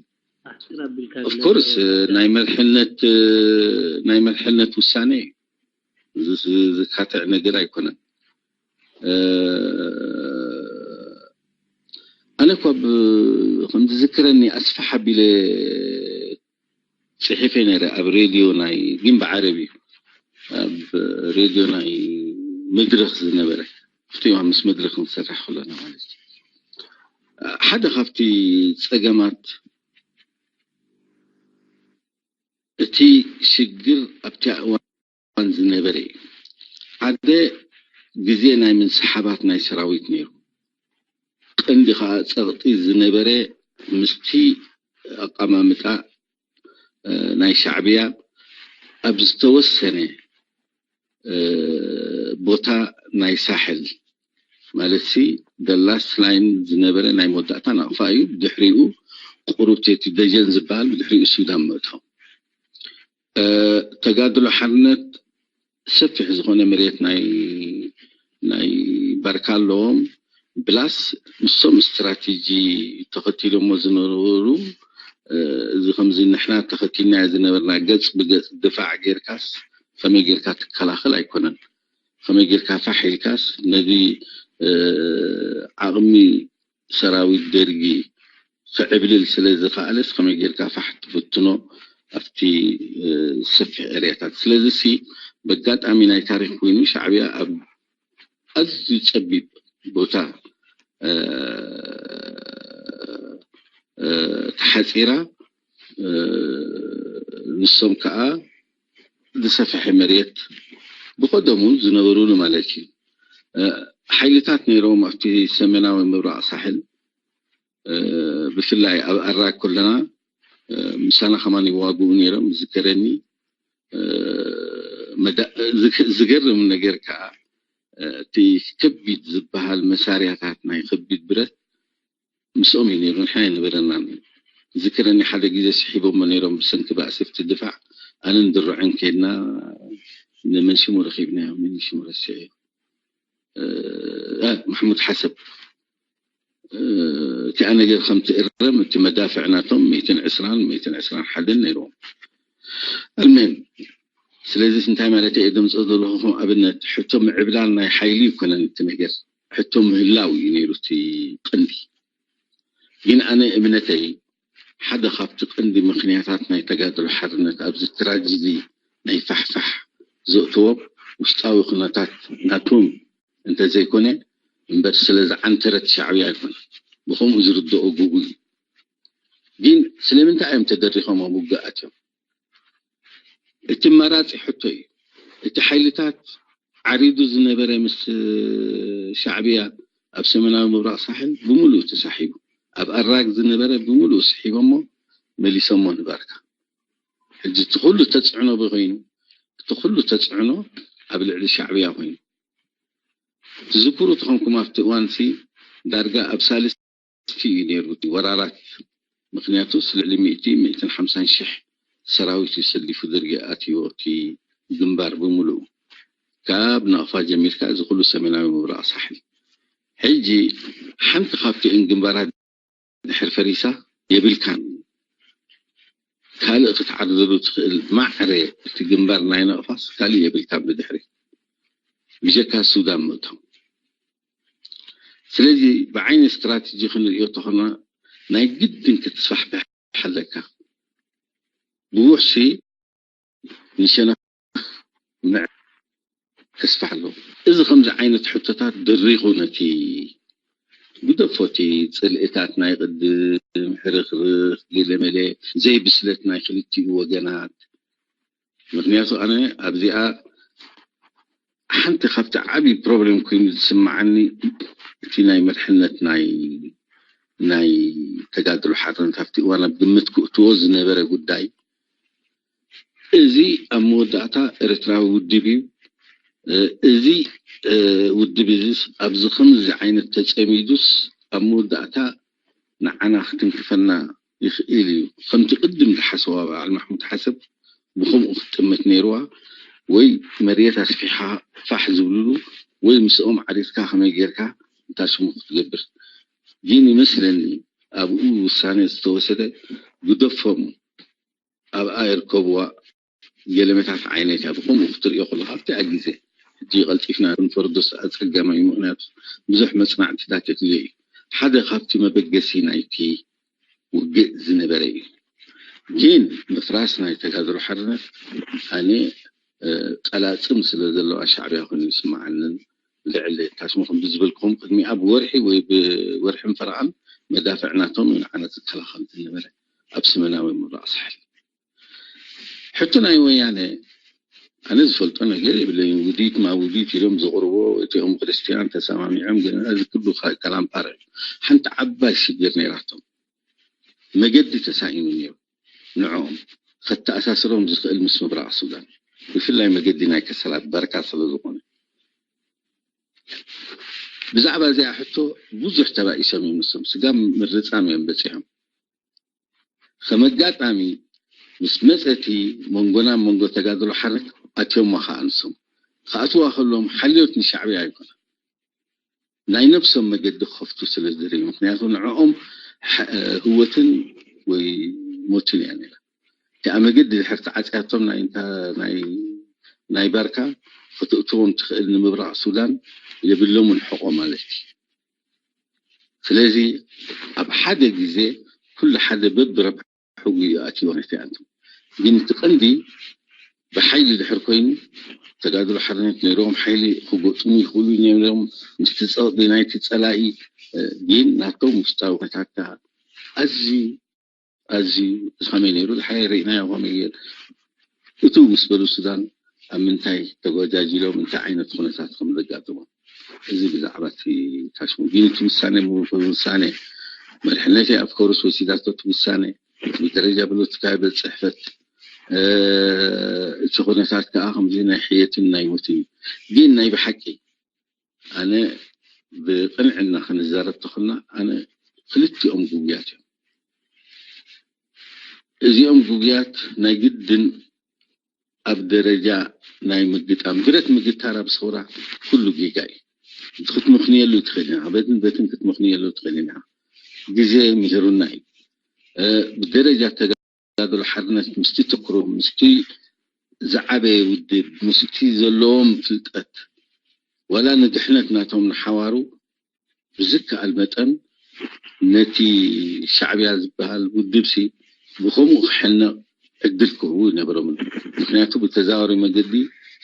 ኣሕፅር ኣቢልካ ኦፍኮርስ ናይ መርሕነት፣ ናይ መርሕነት ውሳነ እዩ። ዝ- ዝ- ዝካትዕ ነገር ኣይኮነን። እ፣ ኣነ እኳ ብ- ከም ዝዝክረኒ ኣስፍሕ ኣቢለ ፅሒፈ ነይረ ኣብ ሬድዮ ናይ፣ ግን ብዓረቢ እዩ። ኣብ ሬድዮ ናይ መድረኽ ዝነበረ ኣብቲ እዋን ምስ መድረኽ ንሰርሕ ከለና ማለት እዩ። ሓደ ካብቲ ፀገማት እቲ ሽግር ኣብቲ እዋን ዝነበረ እዩ። ሓደ ግዜ ናይ ምንስሓባት ናይ ሰራዊት ነይሩ። ቀንዲ ከዓ ፀቕጢ ዝነበረ ምስቲ ኣቀማምጣ፣ እ፣ ናይ ሻዕብያ ኣብ ዝተወሰነ፣ እ፣ ቦታ ናይ ሳሕል ማለት ሲ ደላስ ላይን ዝነበረ ናይ መወዳእታ ናቕፋ እዩ። ድሕሪኡ ቁሩብ ቴቲ ደጀን ዝበሃል፣ ብድሕሪኡ ሱዳን መእቶም። እ፣ ተጋድሎ ሓርነት ሰፊሕ ዝኾነ መሬት ናይ ናይ ባርካ ኣለዎም። ብላስ ንሶም ስትራቴጂ ተኸቲሎሞ ዝነበሩ፣ እ፣ እዚ ከምዚ ንሕና ተኸቲልናዮ ዝነበርና ገጽ ብገጽ ድፋዕ ጌርካስ ከመይ ጌርካ ትከላኸል ኣይኮነን። ከመይ ጌርካ ፋሕ ኢልካስ ነዚ፣ እ፣ ዓቕሚ ሰራዊት ደርጊ ክዕብልል ስለ ዝኸኣለስ ከመይ ጌርካ ፋሕ ትፍትኖ ኣብቲ፣ እ፣ ሰፊሕ ኤርያታት። ስለዚ ሲ በጋጣሚ ናይ ታሪክ ኮይኑ ሻዕብያ ኣብ ኣዝዩ ጸቢብ ቦታ፣ እ፣ እ፣ ተሓጺራ፣ እ፣ ንሶም ከኣ ዝሰፍሐ መሬት ብቐደሙ ዝነበሩሉ ማለት እዩ። እ፣ ሓይልታት ነይሮም ኣብቲ ሰሜናዊ ምብራቕ ሳሕል፣ እ፣ ብፍላይ ኣብ ኣራግ ከለና፣ እ፣ ምሳና ከማን ይዋግኡ ነይሮም፣ ዝዝከረኒ። እ፣ መዳ-፣ ዝገ-፣ ዝገርም ነገር ከኣ፣ እ፣ እቲ ከቢድ ዝበሃል መሳርያታት ናይ ከቢድ ብረት ምስኦም እዩ ነይሩ፣ ንሕና ኣይነበረናን። ዝዝከረኒ ሓደ ግዜ ስሒቦሞ ነይሮም ብሰንኪ ባእሲ ኣብቲ ድፋዕ፣ ኣነን ድሩዕን ከይድና ንመን ሽሙ ረኺብናዮ፣ መን ሽሙ ረሲዐ፣ እ፣ እ፣ ማሕሙድ ሓሰብ። እ፣ እቲኣ ነገር ከም ትእረም፣ እቲ መዳፍዕ ናቶም ሚእትን ዕስራን ሚእትን ዕስራን ሓደን ነይርዎም። ኣልሜን፣ ስለዚ እንታይ ማለት እየ ደምፅኦ ዘለኹ? ከም ኣብነት ሕቶ ምዕብላል ናይ ሓይሊ ይኮነን እቲ ነገር። ሕቶ ምህላው እዩ ነይሩ እቲ ቀንዲ። ግን ኣነ እምነተይ ሓደ ካብቲ ቀንዲ ምኽንያታት ናይ ተጋድሎ ሓርነት ኣብዚ ትራጀዲ ናይ ፋሕፋሕ ዘእተዎም ውሽጣዊ ኩነታት ናቶም እንተዘይኮነ እምበር ስለ ዝዓንተረት ሻዕብያ ኣይኮነ። ብኸምኡ ዝርድኦ ግጉ እዩ። ግን ስለምንታይ እዮም ተደሪኾም ኣብ ውግእ ኣትዮም? እቲ መራፂ ሕቶ እዩ። እቲ ሓይልታት ዓሪዱ ዝነበረ ምስ ሻዕብያ ኣብ ሰሜናዊ ምብራቕ ሳሕል ብምሉኡ ተሳሒቡ፣ ኣብ ኣራግ ዝነበረ ብምሉኡ ስሒቦሞ መሊሶሞ ንባርካ። ሕጂ እቲ ኩሉ ተፅዕኖ ብኮይኑ እቲ ኩሉ ተፅዕኖ ኣብ ልዕሊ ሻዕብያ ኮይኑ ትዝክሩ ተኾንኩም ኣብቲ እዋንሲ ዳርጋ ኣብ ሳልስ እዩ ነይሩ እቲ ወራራት። ምክንያቱ ልዕሊ ሚእቲ ሚእትን ሓምሳን ሽሕ ሰራዊት እዩ ሰሊፉ ደርጊ ኣትዮ እቲ ግንባር ብምሉኡ ካብ ናቕፋ ጀሚርካ እዚ ኩሉ ሰሜናዊ ምብራቕ ሳሕል። ሕጂ ሓንቲ ካብቲአን ግንባራት ድሕር ፈሪሳ የብልካን ካልእ ክትዓርደሉ ትኽእል ማዕረ እቲ ግንባር ናይ ናቕፋስ ካልእ የብልካን ብድሕሪ ብጀካ ሱዳን ምእታው። ስለዚ ብዓይኒ ስትራተጂ ክንሪኦ ተኾና ናይ ግድን ክትስፋሕፍሕ ኣለካ። ብውሕሲ ንሸነኽ ምዕ ተስፋ ኣለዎ። እዚ ከምዚ ዓይነት ሕቶታት ድሪኹ ነቲ ግደፎቲ ጽልእታት ናይ ቅድም ሕርኽርኽ ገለመለ ዘይብስለት ናይ ክልቲኡ ወገናት ምክንያቱ ኣነ ኣብዚኣ ሓንቲ ካብቲ ዓብዪ ፕሮብሌም ኮይኑ ዝስምዓኒ እቲ ናይ መርሕነት ናይ ናይ ተጋድሎ ሓርነት ኣብቲ እዋን ኣብ ግምት ክእትዎ ዝነበረ ጉዳይ እዚ ኣብ መወዳእታ ኤርትራዊ ውድብ እዩ። እዚ ውድብ እዚ ኣብዚ ከምዚ ዓይነት ተፀሚዱስ ኣብ መወዳእታ ንዓና ክትንክፈና ይኽእል እዩ። ከምቲ ቅድም ዝሓሰዋ በዓል ማሕሙድ ሓሰብ ብኸምኡ ክትጥመት ነይርዋ ወይ መሬት ኣስፊሓ ፋሕ ዝብልሉ ወይ ምስኦም ዓሪርካ ከመይ ጌርካ እንታይ ሽሙ ክትገብር ግን ይመስለኒ ኣብኡ ውሳነ ዝተወሰደ ግደፎም ኣብኣ ይርከብዋ ገለመታት ዓይነት እያ ብኸምኡ ክትሪኦ ከለካ ኣብቲኣ ግዜ ሕጂ ቀልጢፍና ክንፈርዶስ ኣፀጋማይ ምክንያቱ ብዙሕ መፅናዕትታት የድልዮ እዩ ሓደ ካብቲ መበገሲ ናይቲ ውግእ ዝነበረ እዩ ግን ምፍራስ ናይ ተጋድሎ ሓርነት ኣነ ቀላፅም ስለ ዘለዋ ሻዕብያ ኮይኑ ይስምዓንን ልዕሊ ታሽሙ ከም ብዝበልኩም ቅድሚኣ ብወርሒ ወይ ብወርሕን ፈረቓን መዳፍዕ ናቶም እዩ ንዓና ዝከላኸል ዝነበረ ኣብ ሰሜናዊ ምብራቕ ሳሕል ሕቶ ናይ ወያነ ኣነ ዝፈልጦ ነገር የብለይን ውዲት ማ ውዲት ኢሎም ዘቕርቦ እቲኦም ክርስትያን ተሰማሚዖም ግን እዚ ኩሉ ከላምፓረ ሓንቲ ዓባይ ሽግር ነይራቶም መገዲ ተሳኢኑ ነይሩ ንዕኦም ከተኣሳስሮም ዝኽእል ምስ ምብራቕ ሱዳን ብፍላይ መገዲ ናይ ከሰላት በርካ ስለ ዝኾነ ብዛዕባ እዚኣ ሕቶ ብዙሕ ተባኢሶም እዮም ንሶም ስጋብ ምርጻም እዮም በጺሖም ከም ኣጋጣሚ ምስ መጸ እቲ መንጎና መንጎ ተጋድሎ ሓርነት ኣትዮማ ከዓ ንሶም ክኣትዋ ከለዎም ሓልዮት ንሻዕብያ ኣይኮነ ናይ ነብሶም መገዲ ክኸፍቱ ስለ ዝደለዩ ምክንያቱ ንዕኦም ህወትን ወይ ሞትን እያ ነራ እቲኣ መገዲ ድሕር ተዓፅያቶም ናይ ባርካ ክትእትዎም ትኽእል ንምብራቕ ሱዳን የብሎምን ሕቆ ማለት እዩ ስለዚ ኣብ ሓደ ግዜ ኩሉ ሓደ በብረብሕኡ እዩ ኣትይዎ ነቲ ኣንቱ ግን እቲ ቀንዲ ብሓይሊ ድሕር ኮይኑ ተጋድሎ ሓርነት ነይሮም ሓይሊ ክገጥሙ ይኽእሉ ነይሮም ምስቲ ጸቕጢ ናይቲ ጸላኢ ግን ናቶም ውሽጣዊ ኩነታት ኣዝዩ ኣዝዩ እዚ ከመይ ነይሩ ዝሓየ ርኢናዮ ከመይ ገይር እቱ ምስ በሉ ሱዳን ኣብ ምንታይ ተጎጃጅሎም እንታይ ዓይነት ኩነታት ከም ዘጋጥሞም እዚ ብዛዕባ እቲ ታሽሙ ግን እቲ ውሳነ ምውፉ ውሳነ መድሕነት ኣብ ኮርስ ወሲዳቶ እቲ ውሳነ ብደረጃ ፖለቲካዊ ቤት ፅሕፈት እቲ ኩነታት ከዓ ከምዚ ናይ ሕየትን ናይ ሞትን እዩ ግን ናይ ብሓቂ ኣነ ብቅንዕና ክንዛረብ ተኾና ኣነ ክልቲኦም ጉጉያት እዮም እዚኦም ጉጉያት ናይ ግድን ኣብ ደረጃ ናይ ምግጣም ብረት ምግታር ኣብ ሰውራ ኩሉ ጌጋ እዩ ክትምኽንየሉ ትኽእል ኢና በትን በትን ክትምኽንየሉ ትኽእል ኢና ግዜ ምሂሩና እዩ ብደረጃ ተጋድሎ ሓርነት ምስቲ ትኩሩ ምስቲ ዝዓበየ ውድብ ምስቲ ዘለዎም ፍልጠት ዋላ ንድሕነት ናቶም ንሓዋሩ ብዝከኣል መጠን ነቲ ሻዕብያ ዝበሃል ውድብሲ ብኸምኡ ክሕነቕ ዕድል ክህቡ ይነበሮምን። ምክንያቱ ብተዛዋሪ መገዲ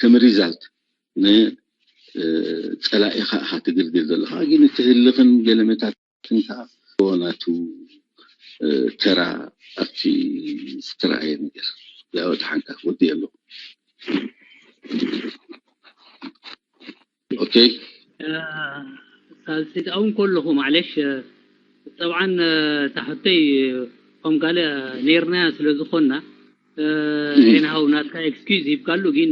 ከም ሪዛልት ንጸላኢኻ ኢኻ ትግልግል ዘለኻ። ግን እቲ ህልኽን ገለመታትን ከዓ ናቱ ተራ ኣብቲ ዝተረኣየ ነገር ያወድሓንካ ወዲ ኣለኹ። ኦኬ። ሳልሲት ኣውን ከለኹ ማዕለሽ ጠብዓን ታሕተይ ከም ካልእ ነይርናያ ስለ ዝኾንና ኤንሃው ናትካ ኤክስኪዝ ሂብካሉ ግን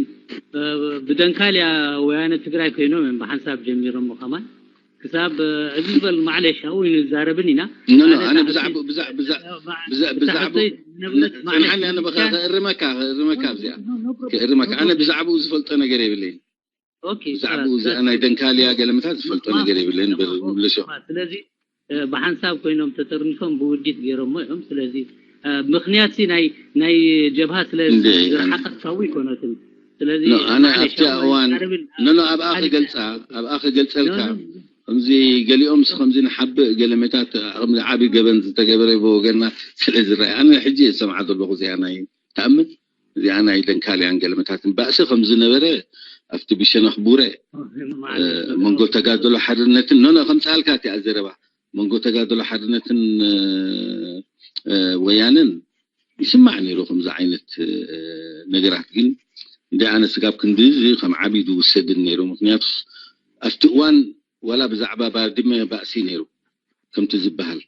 ብደንካልያ ወያነ ትግራይ ኮይኖም እዮም ብሓንሳብ ጀሚሮሞ ከማን ክሳብ እዚ ዝበል ማዕለሽ ኣብኡ ይንዛረብን ኢና ኖ ኖ ኣነ ብዛዕባ ብዛዕባ ብዛዕባ ብዛዕባ ጽንሓኒ ኣነ በኻ ክእርመካ ክእርመካ ኣብዚኣ ክእርመካ ኣነ ብዛዕባኡ ዝፈልጦ ነገር የብለይን ብዛዕባኡ እዚኣ ናይ ደንካልያ ገለመታት ዝፈልጦ ነገር የብለይን ብልሾ ስለዚ ብሓንሳብ ኮይኖም ተጠርኒፎም ብውዲት ገይሮሞ እዮም ስለዚ ምክንያት ሲ ናይ ናይ ጀብሃ ስለ ዝረሓቀት ካብኡ ይኮነትን ስለዚ ኣነ ኣብቲ እዋን ኖኖ ኣብኣ ክገልፃ ኣብኣ ክገልፀልካ ከምዚ ገሊኦም ስ ከምዚ ንሓብእ ገለመታት ከምዚ ዓብይ ገበን ዝተገበረ ብወገንና ስለ ዝረኣየ ኣነ ሕጂ ዝሰምዓ ዘለኹ እዚኣ ናይ ተኣምን እዚኣ ናይ ደንካልያን ገለመታትን ባእሲ ከም ዝነበረ ኣብቲ ብሸነኽ ቡረ መንጎ ተጋድሎ ሓድነትን ኖኖ ከምፃልካ እቲኣ ዘረባ መንጎ ተጋድሎ ሓድነትን ወያንን ይስማዕ ነይሩ ከምዚ ዓይነት ነገራት ግን እንደ ኣነ ስጋብ ክንዲ እዚ ከም ዓብይ ዝውሰድን ነይሩ ምክንያቱ ኣብቲ እዋን ዋላ ብዛዕባ ባድመ ባእሲ ነይሩ ከምቲ ዝበሃል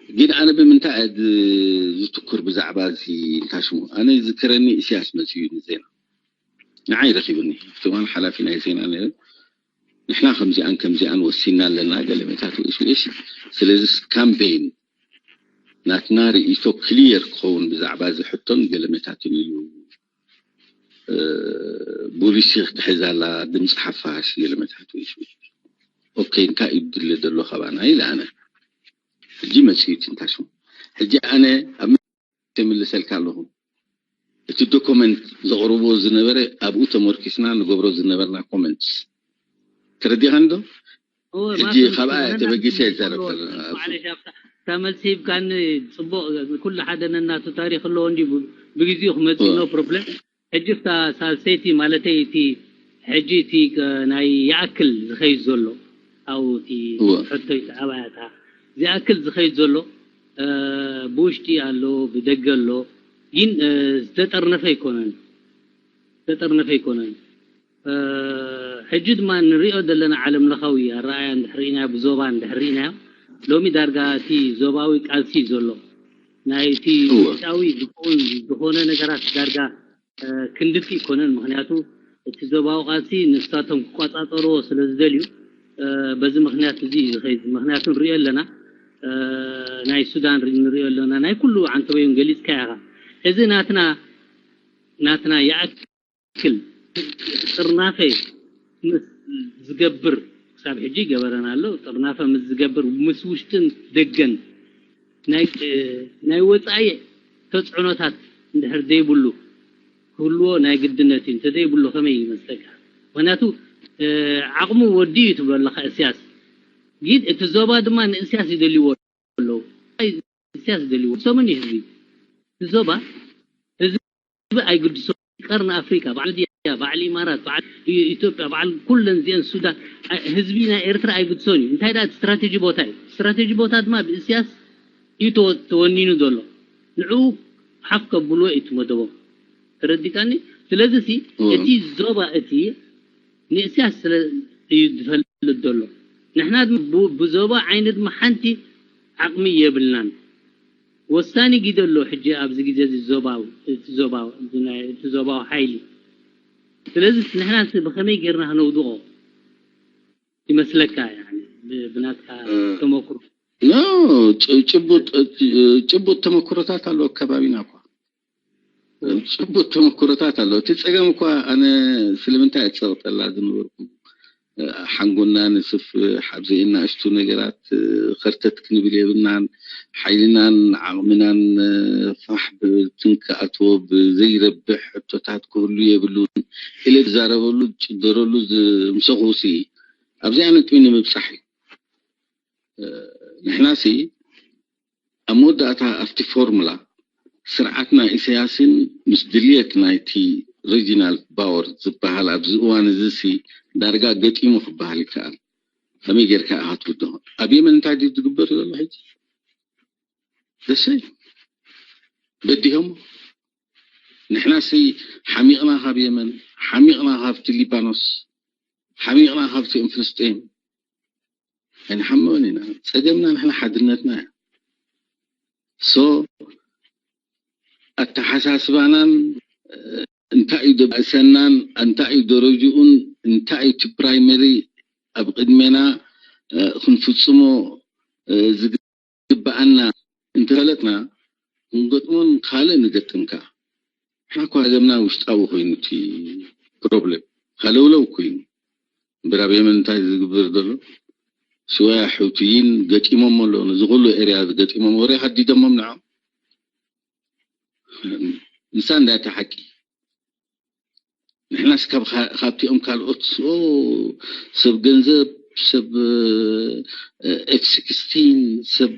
ግን ኣነ ብምንታይ ዝትኩር ብዛዕባ እዚ እንታይ ሽሙ ኣነ ዝዝክረኒ ኢሳያስ መፅኡ ንዜና ንዓይ ረኪብኒ ኣብቲ እዋን ሓላፊ ናይ ዜና ነይረ ንሕና ከምዚኣን ከምዚኣን ወሲና ኣለና ገለመታት ውእሽ ውእሽ ስለዚ ካምፔን ናትና ርእይቶ ክሊየር ክኸውን ብዛዕባ እዚ ሕቶን ገለመታትን ኢሉ ቡሊሲ ክትሕዝ ኣላ ድምፂ ሓፋሽ ገለመታት ውእሽ ውእሽ ኦኬ እንታይ እዩ ድለ ዘሎ ካባና ኢለ ኣነ ሕጂ መፅኡ ትንታሹ ሕጂ ኣነ ኣብ ይምልሰልካ ኣለኹ እቲ ዶኮመንት ዘቕርቦ ዝነበረ ኣብኡ ተመርኪስና ንገብሮ ዝነበርና ኮመንትስ ተረዲኻኒ ዶ ሕጂ ካብኣ ተበጊሰ ይዛረብ እታ መልሲ ሂብካኒ ፅቡቕ ኩሉ ሓደ ነናቱ ታሪክ ኣለዎ እንዲ ብግዚኡ ክመፅእ ኖ ፕሮብለም ሕጂ እታ ሳልሰይቲ ማለተይ እቲ ሕጂ እቲ ናይ ይኣክል ዝኸይድ ዘሎ ኣብኡ እቲ ሕቶይ ኣብያታ ዝኣክል ዝኸይድ ዘሎ ብውሽጢ ኣሎ ብደገ ኣሎ ግን ዝተጠርነፈ ኣይኮነን ዝተጠርነፈ ኣይኮነን ሕጂ ድማ ንሪኦ ዘለና ዓለም ለኻዊ ኣረኣያ እንድሕር ርኢናዮ ብዞባ እንድሕር ርኢናዮ ሎሚ ዳርጋ እቲ ዞባዊ ቃልሲ ዘሎ ናይ እቲ ውሽጣዊ ዝኸውን ዝኾነ ነገራት ዳርጋ ክንድቲ ይኮነን ምክንያቱ እቲ ዞባዊ ቃልሲ ንሳቶም ክቆፃፀርዎ ስለ ዝደልዩ በዚ ምክንያት እዚ እዩ ዝኸይድ ምክንያቱ ንሪኦ ኣለና ናይ ሱዳን ንሪኦ ኣለና ናይ ኩሉ ዓንተበዮም ገሊፅካ ኢኻ እዚ ናትና ናትና ይኣክል ጥርናፈ ምስ ዝገብር ክሳብ ሕጂ ይገበረና ኣሎ ጥርናፈ ምስ ዝገብር ምስ ውሽጥን ደገን ናይ ወፃኢ ተፅዕኖታት እንድሕር ዘይብሉ ክህልዎ ናይ ግድነት እዩ እንተዘይብሉ ከመይ ይመስለካ ምክንያቱ ዓቕሙ ወዲ እዩ ትብሎ ኣለካ እስያስ ግን እቲ ዞባ ድማ ንእስያስ ይደልይዎ ኣለዉ እስያስ ይደልይዎ ሰምን እዩ ህዝቢ እቲ ዞባ ህዝቢ ኣይግድሶ ቀርኒ ኣፍሪካ በዓል ድያ በዓል ኢማራት በዓል ኢትዮጵያ በዓል ኩለን እዚአን ሱዳን ህዝቢ ናይ ኤርትራ ኣይግድሶን እዩ እንታይ ዳ ስትራቴጂ ቦታ እዩ ስትራቴጂ ቦታ ድማ ብእስያስ እዩ ተወኒኑ ዘሎ ንዕኡ ሓፍ ከብልዎ እዩ ትመደቦም ተረዲካኒ ስለዚ ሲ እቲ ዞባ እቲ ንእስያስ ስለ እዩ ዝፈልጥ ዘሎ ንሕና ብዞባ ዓይኒ ድማ ሓንቲ ዓቕሚ የብልናን ወሳኒ ግደ ኣሎ ሕጂ ኣብዚ ግዜ እዚ ዞባዊ እቲ ዞባዊ እቲ ዞባዊ ሓይሊ ስለዚ ንሕና ብከመይ ጌርና ክነውድቆ ይመስለካ ብናትካ ተመክሮ ጭቡጥ ተመክሮታት ኣለዎ ከባቢና እኳ ጭቡጥ ተመክሮታት ኣለዎ እቲ ፀገም እኳ ኣነ ስለምንታይ እፀቕጠላ ዝነበርኩ ሓንጎና ንስፍሕ ኣብዚ እናእሽቱ ነገራት ኸርተት ክንብል የብልናን ሓይልናን ዓቕምናን ፋሕ ብትንክኣትዎ ብዘይረብሕ ሕቶታት ክህሉ የብሉን ኢለ ዝዛረበሉ ዝጭደረሉ ዝምሰኹ ሲ ኣብዚኣ ነጥቢ ንምብፃሕ እዩ ንሕናሲ ኣብ መወዳእታ ኣብቲ ፎርሙላ ስርዓትና ኢሳያስን ምስ ድልየት ናይቲ ሪጂናል ፓወር ዝበሃል ኣብዚ እዋን እዚሲ ዳርጋ ገጢሙ ክበሃል ይከኣል። ከመይ ጌርካ ኢኻ ትብዶ? ኣብ የመን እንታይ ድዩ ዝግበር ዘሎ ሕጂ? ደሰይ በዲሆሞ። ንሕናሲ ሓሚቕና ካብ የመን፣ ሓሚቕና ካብቲ ሊባኖስ፣ ሓሚቕና ካብቲ ፍልስጤም። ኣይንሓምቕን ኢና። ጸገምና ንሕና ሓድነትና እዩ። ሶ ኣተሓሳስባናን እንታይ እዩ ደባእሰናን እንታይ እዩ ደረጅኡን እንታይ እዩ እቲ ፕራይመሪ ኣብ ቅድሜና ክንፍጽሞ ዝግበኣና እንተፈለጥና ክንገጥሞን ካልእ ንገጥም ከኣ። ንሕና እኳ ጸገምና ውሽጣዊ ኮይኑ እቲ ፕሮብሌም ሃለውለው ኮይኑ እምበር ኣብ የመን እንታይ ዝግበር ዘሎ ሽወያ ሕውትይን ገጢሞም ኣለዉ። ነዚ ኩሉ ኤርያ ገጢሞም ወረ ሃዲደሞም ንዖም ንሳ እንዳታ ሓቂ ንሕናስ ካብቲኦም ካልኦት ሰብ ገንዘብ ሰብ ኤፍ ስክስቲን ሰብ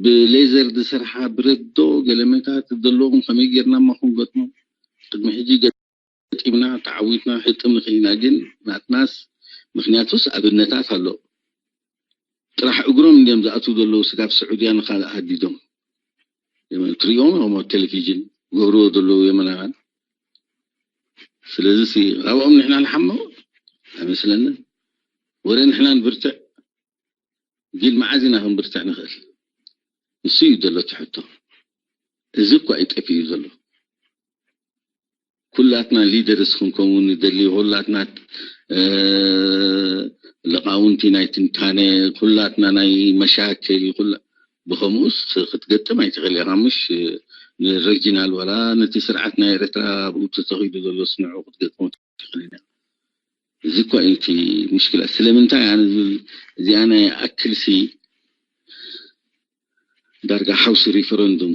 ብሌዘር ዝሰርሓ ብረዶ ገለመታት ዘለዎም ከመይ ጌርና ማ ክንገጥሞ ቅድሚ ሕጂ ገጢምና ተዓዊትና ሕጥም ንኽኢና ግን ናትናስ ምክንያቱስ ኣብነታት ኣሎ ጥራሕ እግሮም እንዲም ዝኣትዉ ዘለዉ ስጋብ ስዑድያ ንካልእ ሃዲዶም ትሪኦም ሞ ቴሌቪዥን ገብርዎ ዘለዉ የመናውያን ስለዚ ካብኦም ንሕና ንሓምቕ ኣይመስለንን ወረ ንሕና ንብርትዕ ግን መዓዝ ኢና ክንብርትዕ ንኽእል ንሱ እዩ ዘሎ ትሕቶ እዚ እኳ እዩ ጠፊኡ ዘሎ ኩላትና ሊደርስ ክንከውን ንደሊ ኩላትና ለቃውንቲ ናይ ትንታነ ኩላትና ናይ መሻክል ኩላ ብኸምኡስ ክትገጥም ኣይትኽእል ኢኻ ምሽ ንሬጂናል ዋላ ነቲ ስርዓት ናይ ኤርትራ ብኡ ተተኺዱ ዘሎ ስንዑ ክትገጥሞ ትኽእል ኢና እዚ እኳ እዩ እቲ ምሽክላ ስለምንታይ ኣነ ዝብል እዚኣ ናይ ኣክልሲ ዳርጋ ሓውሲ ሪፈረንዱም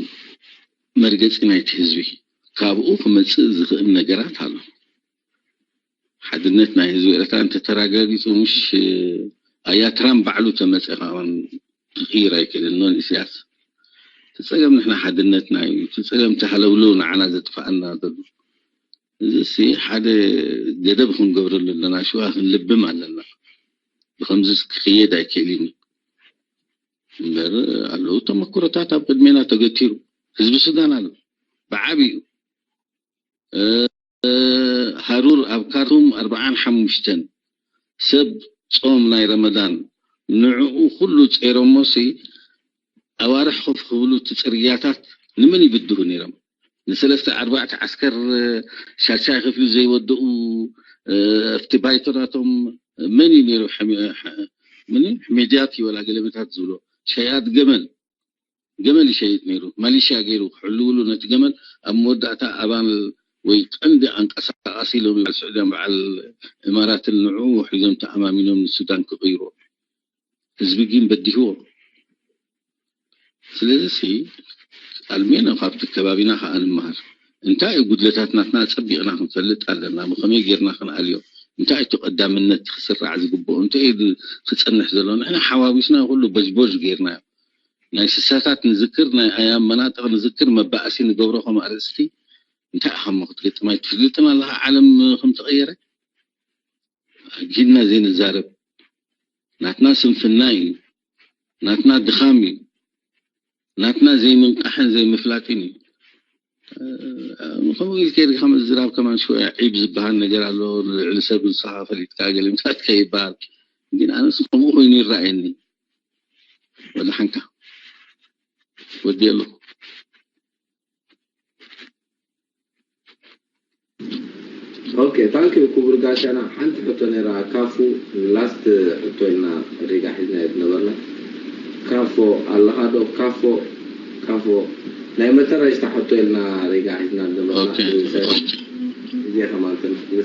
መርገፂ ናይቲ ህዝቢ ካብኡ ክመፅእ ዝኽእል ነገራት ኣሎ ሓድነት ናይ ህዝቢ ኤርትራ እንተተራጋጊፁ ምሽ ኣያ ትራምፕ ባዕሉ ተመፀ ከዓን ክቕይር ኣይክእልን ኖን ኢሳያስ እቲ ፀገም ንሕና ሓድነትና እዩ እቲ ፀገም ተሃለውለው ንዓና ዘጥፍኣና ዘሎ እዚ ሲ ሓደ ገደብ ክንገብረሉ ኣለና ሽዋ ክንልብም ኣለና ብከምዚ ክኽየድ ኣይክእልን እዩ እምበር ኣለዉ ተመክሮታት ኣብ ቅድሜና ተገቲሩ ህዝቢ ሱዳን ኣሎ ብዓብዩ ሃሩር ኣብ ካርቱም ኣርብዓን ሓሙሽተን ሰብ ጾም ናይ ረመዳን ንዕኡ ኩሉ ጸይሮሞሲ ኣዋርሕ ኮፍ ክብሉ እቲ ጽርግያታት ንመን ይብድሁ ነይሮም ንሰለስተ ኣርባዕተ ዓስከር ሻሻይ ክፍሊ ዘይወደኡ ኣብቲ ባይቶናቶም መን እዩ ነይሩ ምን ሕሜድያት ይወላ ገለመታት ዝብሎ ሸያት ገመል ገመል ይሸይጥ ነይሩ ማሌሽያ ገይሩ ክሕልውሉ ነቲ ገመል ኣብ መወዳእታ ኣባል ወይ ቀንዲ ኣንቀሳቃሲ ኢሎም በዓል ስዑድያን በዓል እማራትን ንዕኡ ሒዞም ተኣማሚኖም ንሱዳን ክቕይሮ ህዝቢ ግን በዲህዎ ስለዚ ሲ ኣልሜኖ ካብቲ ከባቢና ከዓ ንምሃር እንታይ እዩ ጉድለታት ናትና ፀቢቕና ክንፈልጥ ኣለና ብከመይ ጌርና ክንኣልዮ እንታይ እቲ ቀዳምነት ክስራዕ ዝግብኦ እንታይ ክፀንሕ ዘሎ ንሕና ሓዋዊስና ኩሉ በጅቦጅ ጌርናዮ ናይ ስሳታት ንዝክር ናይ ኣያም መናጥቕ ንዝክር መባእሲ ንገብሮ ከም ኣርእስቲ እንታይ ኢኻ እሞ ክትገጥም ኣይትፍልጥን ኣለኻ ዓለም ከም ተቐየረ ኣጊድና ዘይንዛረብ ናትና ስንፍና እዩ ናትና ድኻም እዩ ናትና ዘይምንቃሕን ዘይምፍላጥን እዩ ከምኡ ኢል ከይድካ ምዝራብ ከማን ሽወያ ዒብ ዝበሃል ነገር ኣሎ ልዕሊ ሰብ ንስኻ ፈሊጥካ ገሊምካትካ ይበሃል ግን ኣነስ ከምኡ ኮይኑ ይረኣየኒ ወድሓንካ ወዲ ኣለኹ ኦኬ ታንክ ዩ ክቡር ጋሻና ሓንቲ ሕቶ ነራ ካፉ ላስት ሕቶ ኢልና ሪጋ ሒዝና የት ነበርና ካፎ ኣለኻ ዶ ካፎ ካፎ ናይ መተረሽታ ሕቶ ኢልና ሪጋ ሒዝና ነበርና ግዜ ከማን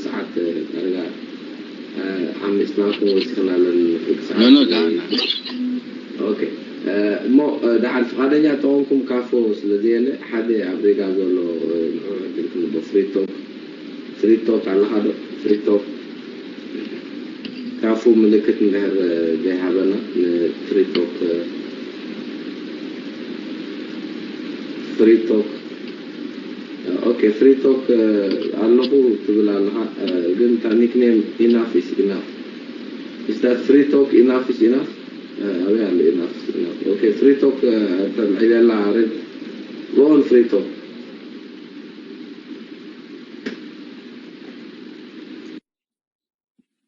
ሰዓት ዳርጋ ዓሚፅና ክንወስኽና ኣለና ፍርቂ ሰዓት ኖ ኖ ዳና ኦኬ እሞ ደሓን ፍቓደኛ ተኾንኩም ካፎ ስለ ዘየለ ሓደ ኣብ ሬጋ ዘሎ ንዑ ዕድል ክንቦ ፍሪቶክ ፍሪቶክ ኣለኻ ዶ ፍሪቶክ ካፉ ምልክት እንድሕር ዘይሃበና ን free talk free talk okay free talk ኣለኹ ትብል ኣለኻ ግን እታ nickname enough is enough is that free talk enough is enough ኣበይ ኣሎ enough is enough okay free talk ተምዕደላ red go on free talk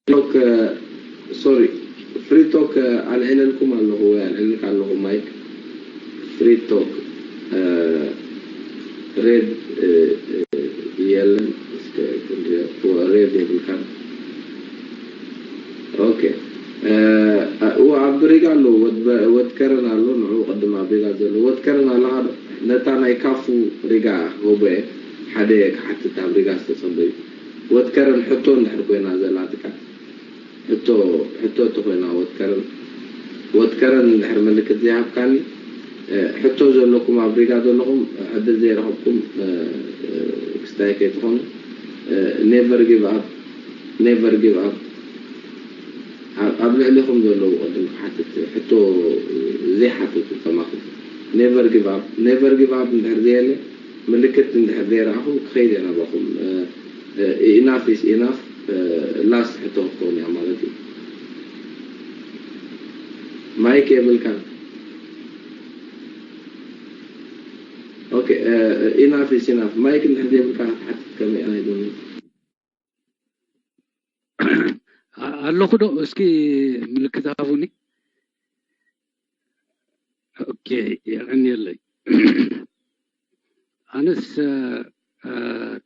talk sorry free talk ኣልዒለልኩም ኣለኹ ወይ ኣልዒልካ ኣለኹ mic free talk red የለን red የብልካን okay ኣብ ሪጋ ኣሎ ወድ ከረን ኣሎ ንዑ ቅድም ኣብ ሪጋ ዘሎ ወድ ከረን ኣለኻ ነታ ናይ ካፉ ሪጋ ሆቦ ሓደ ክሓትት ኣብ ሪጋ ዝተጸበዩ ወትከረን ሕቶ እንድሕር ኮይና ዘላትካ ሕቶ ሕቶ ተኮይና ወትከረን ወትከረን እንድሕር ምልክት ዘይሃብካኒ ሕቶ ዘለኩም ኣብ ሪጋ ዘለኹም ዕድል ዘይረኸብኩም ክስታይ ከይትኾኑ never give up never give up ኣብ ልዕሊኹም ዘለዉ ቅድም ክሓትት ሕቶ ዘይሓትቱ ከማኹም never give up never give up እንድሕር ዘየለ ምልክት እንድሕር ዘይረኣኹም ክኸይድ እየ ናባኹም enough is enough last ሕቶ ክትከውን እያ ማለት እዩ mic የብልካ okay enough is enough mic እንድሕር ዘይብልካ ክትሓትት ከመይ ኣይ ዶኒ ኣለኹ ዶ እስኪ ምልክት ሃቡኒ okay የቀንየለይ ኣነስ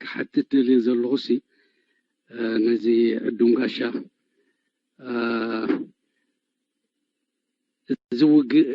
ክሓትት ደልየ ዘለኹ ሲ ነዚ ዕዱም ጋሻ እዚ ውግእ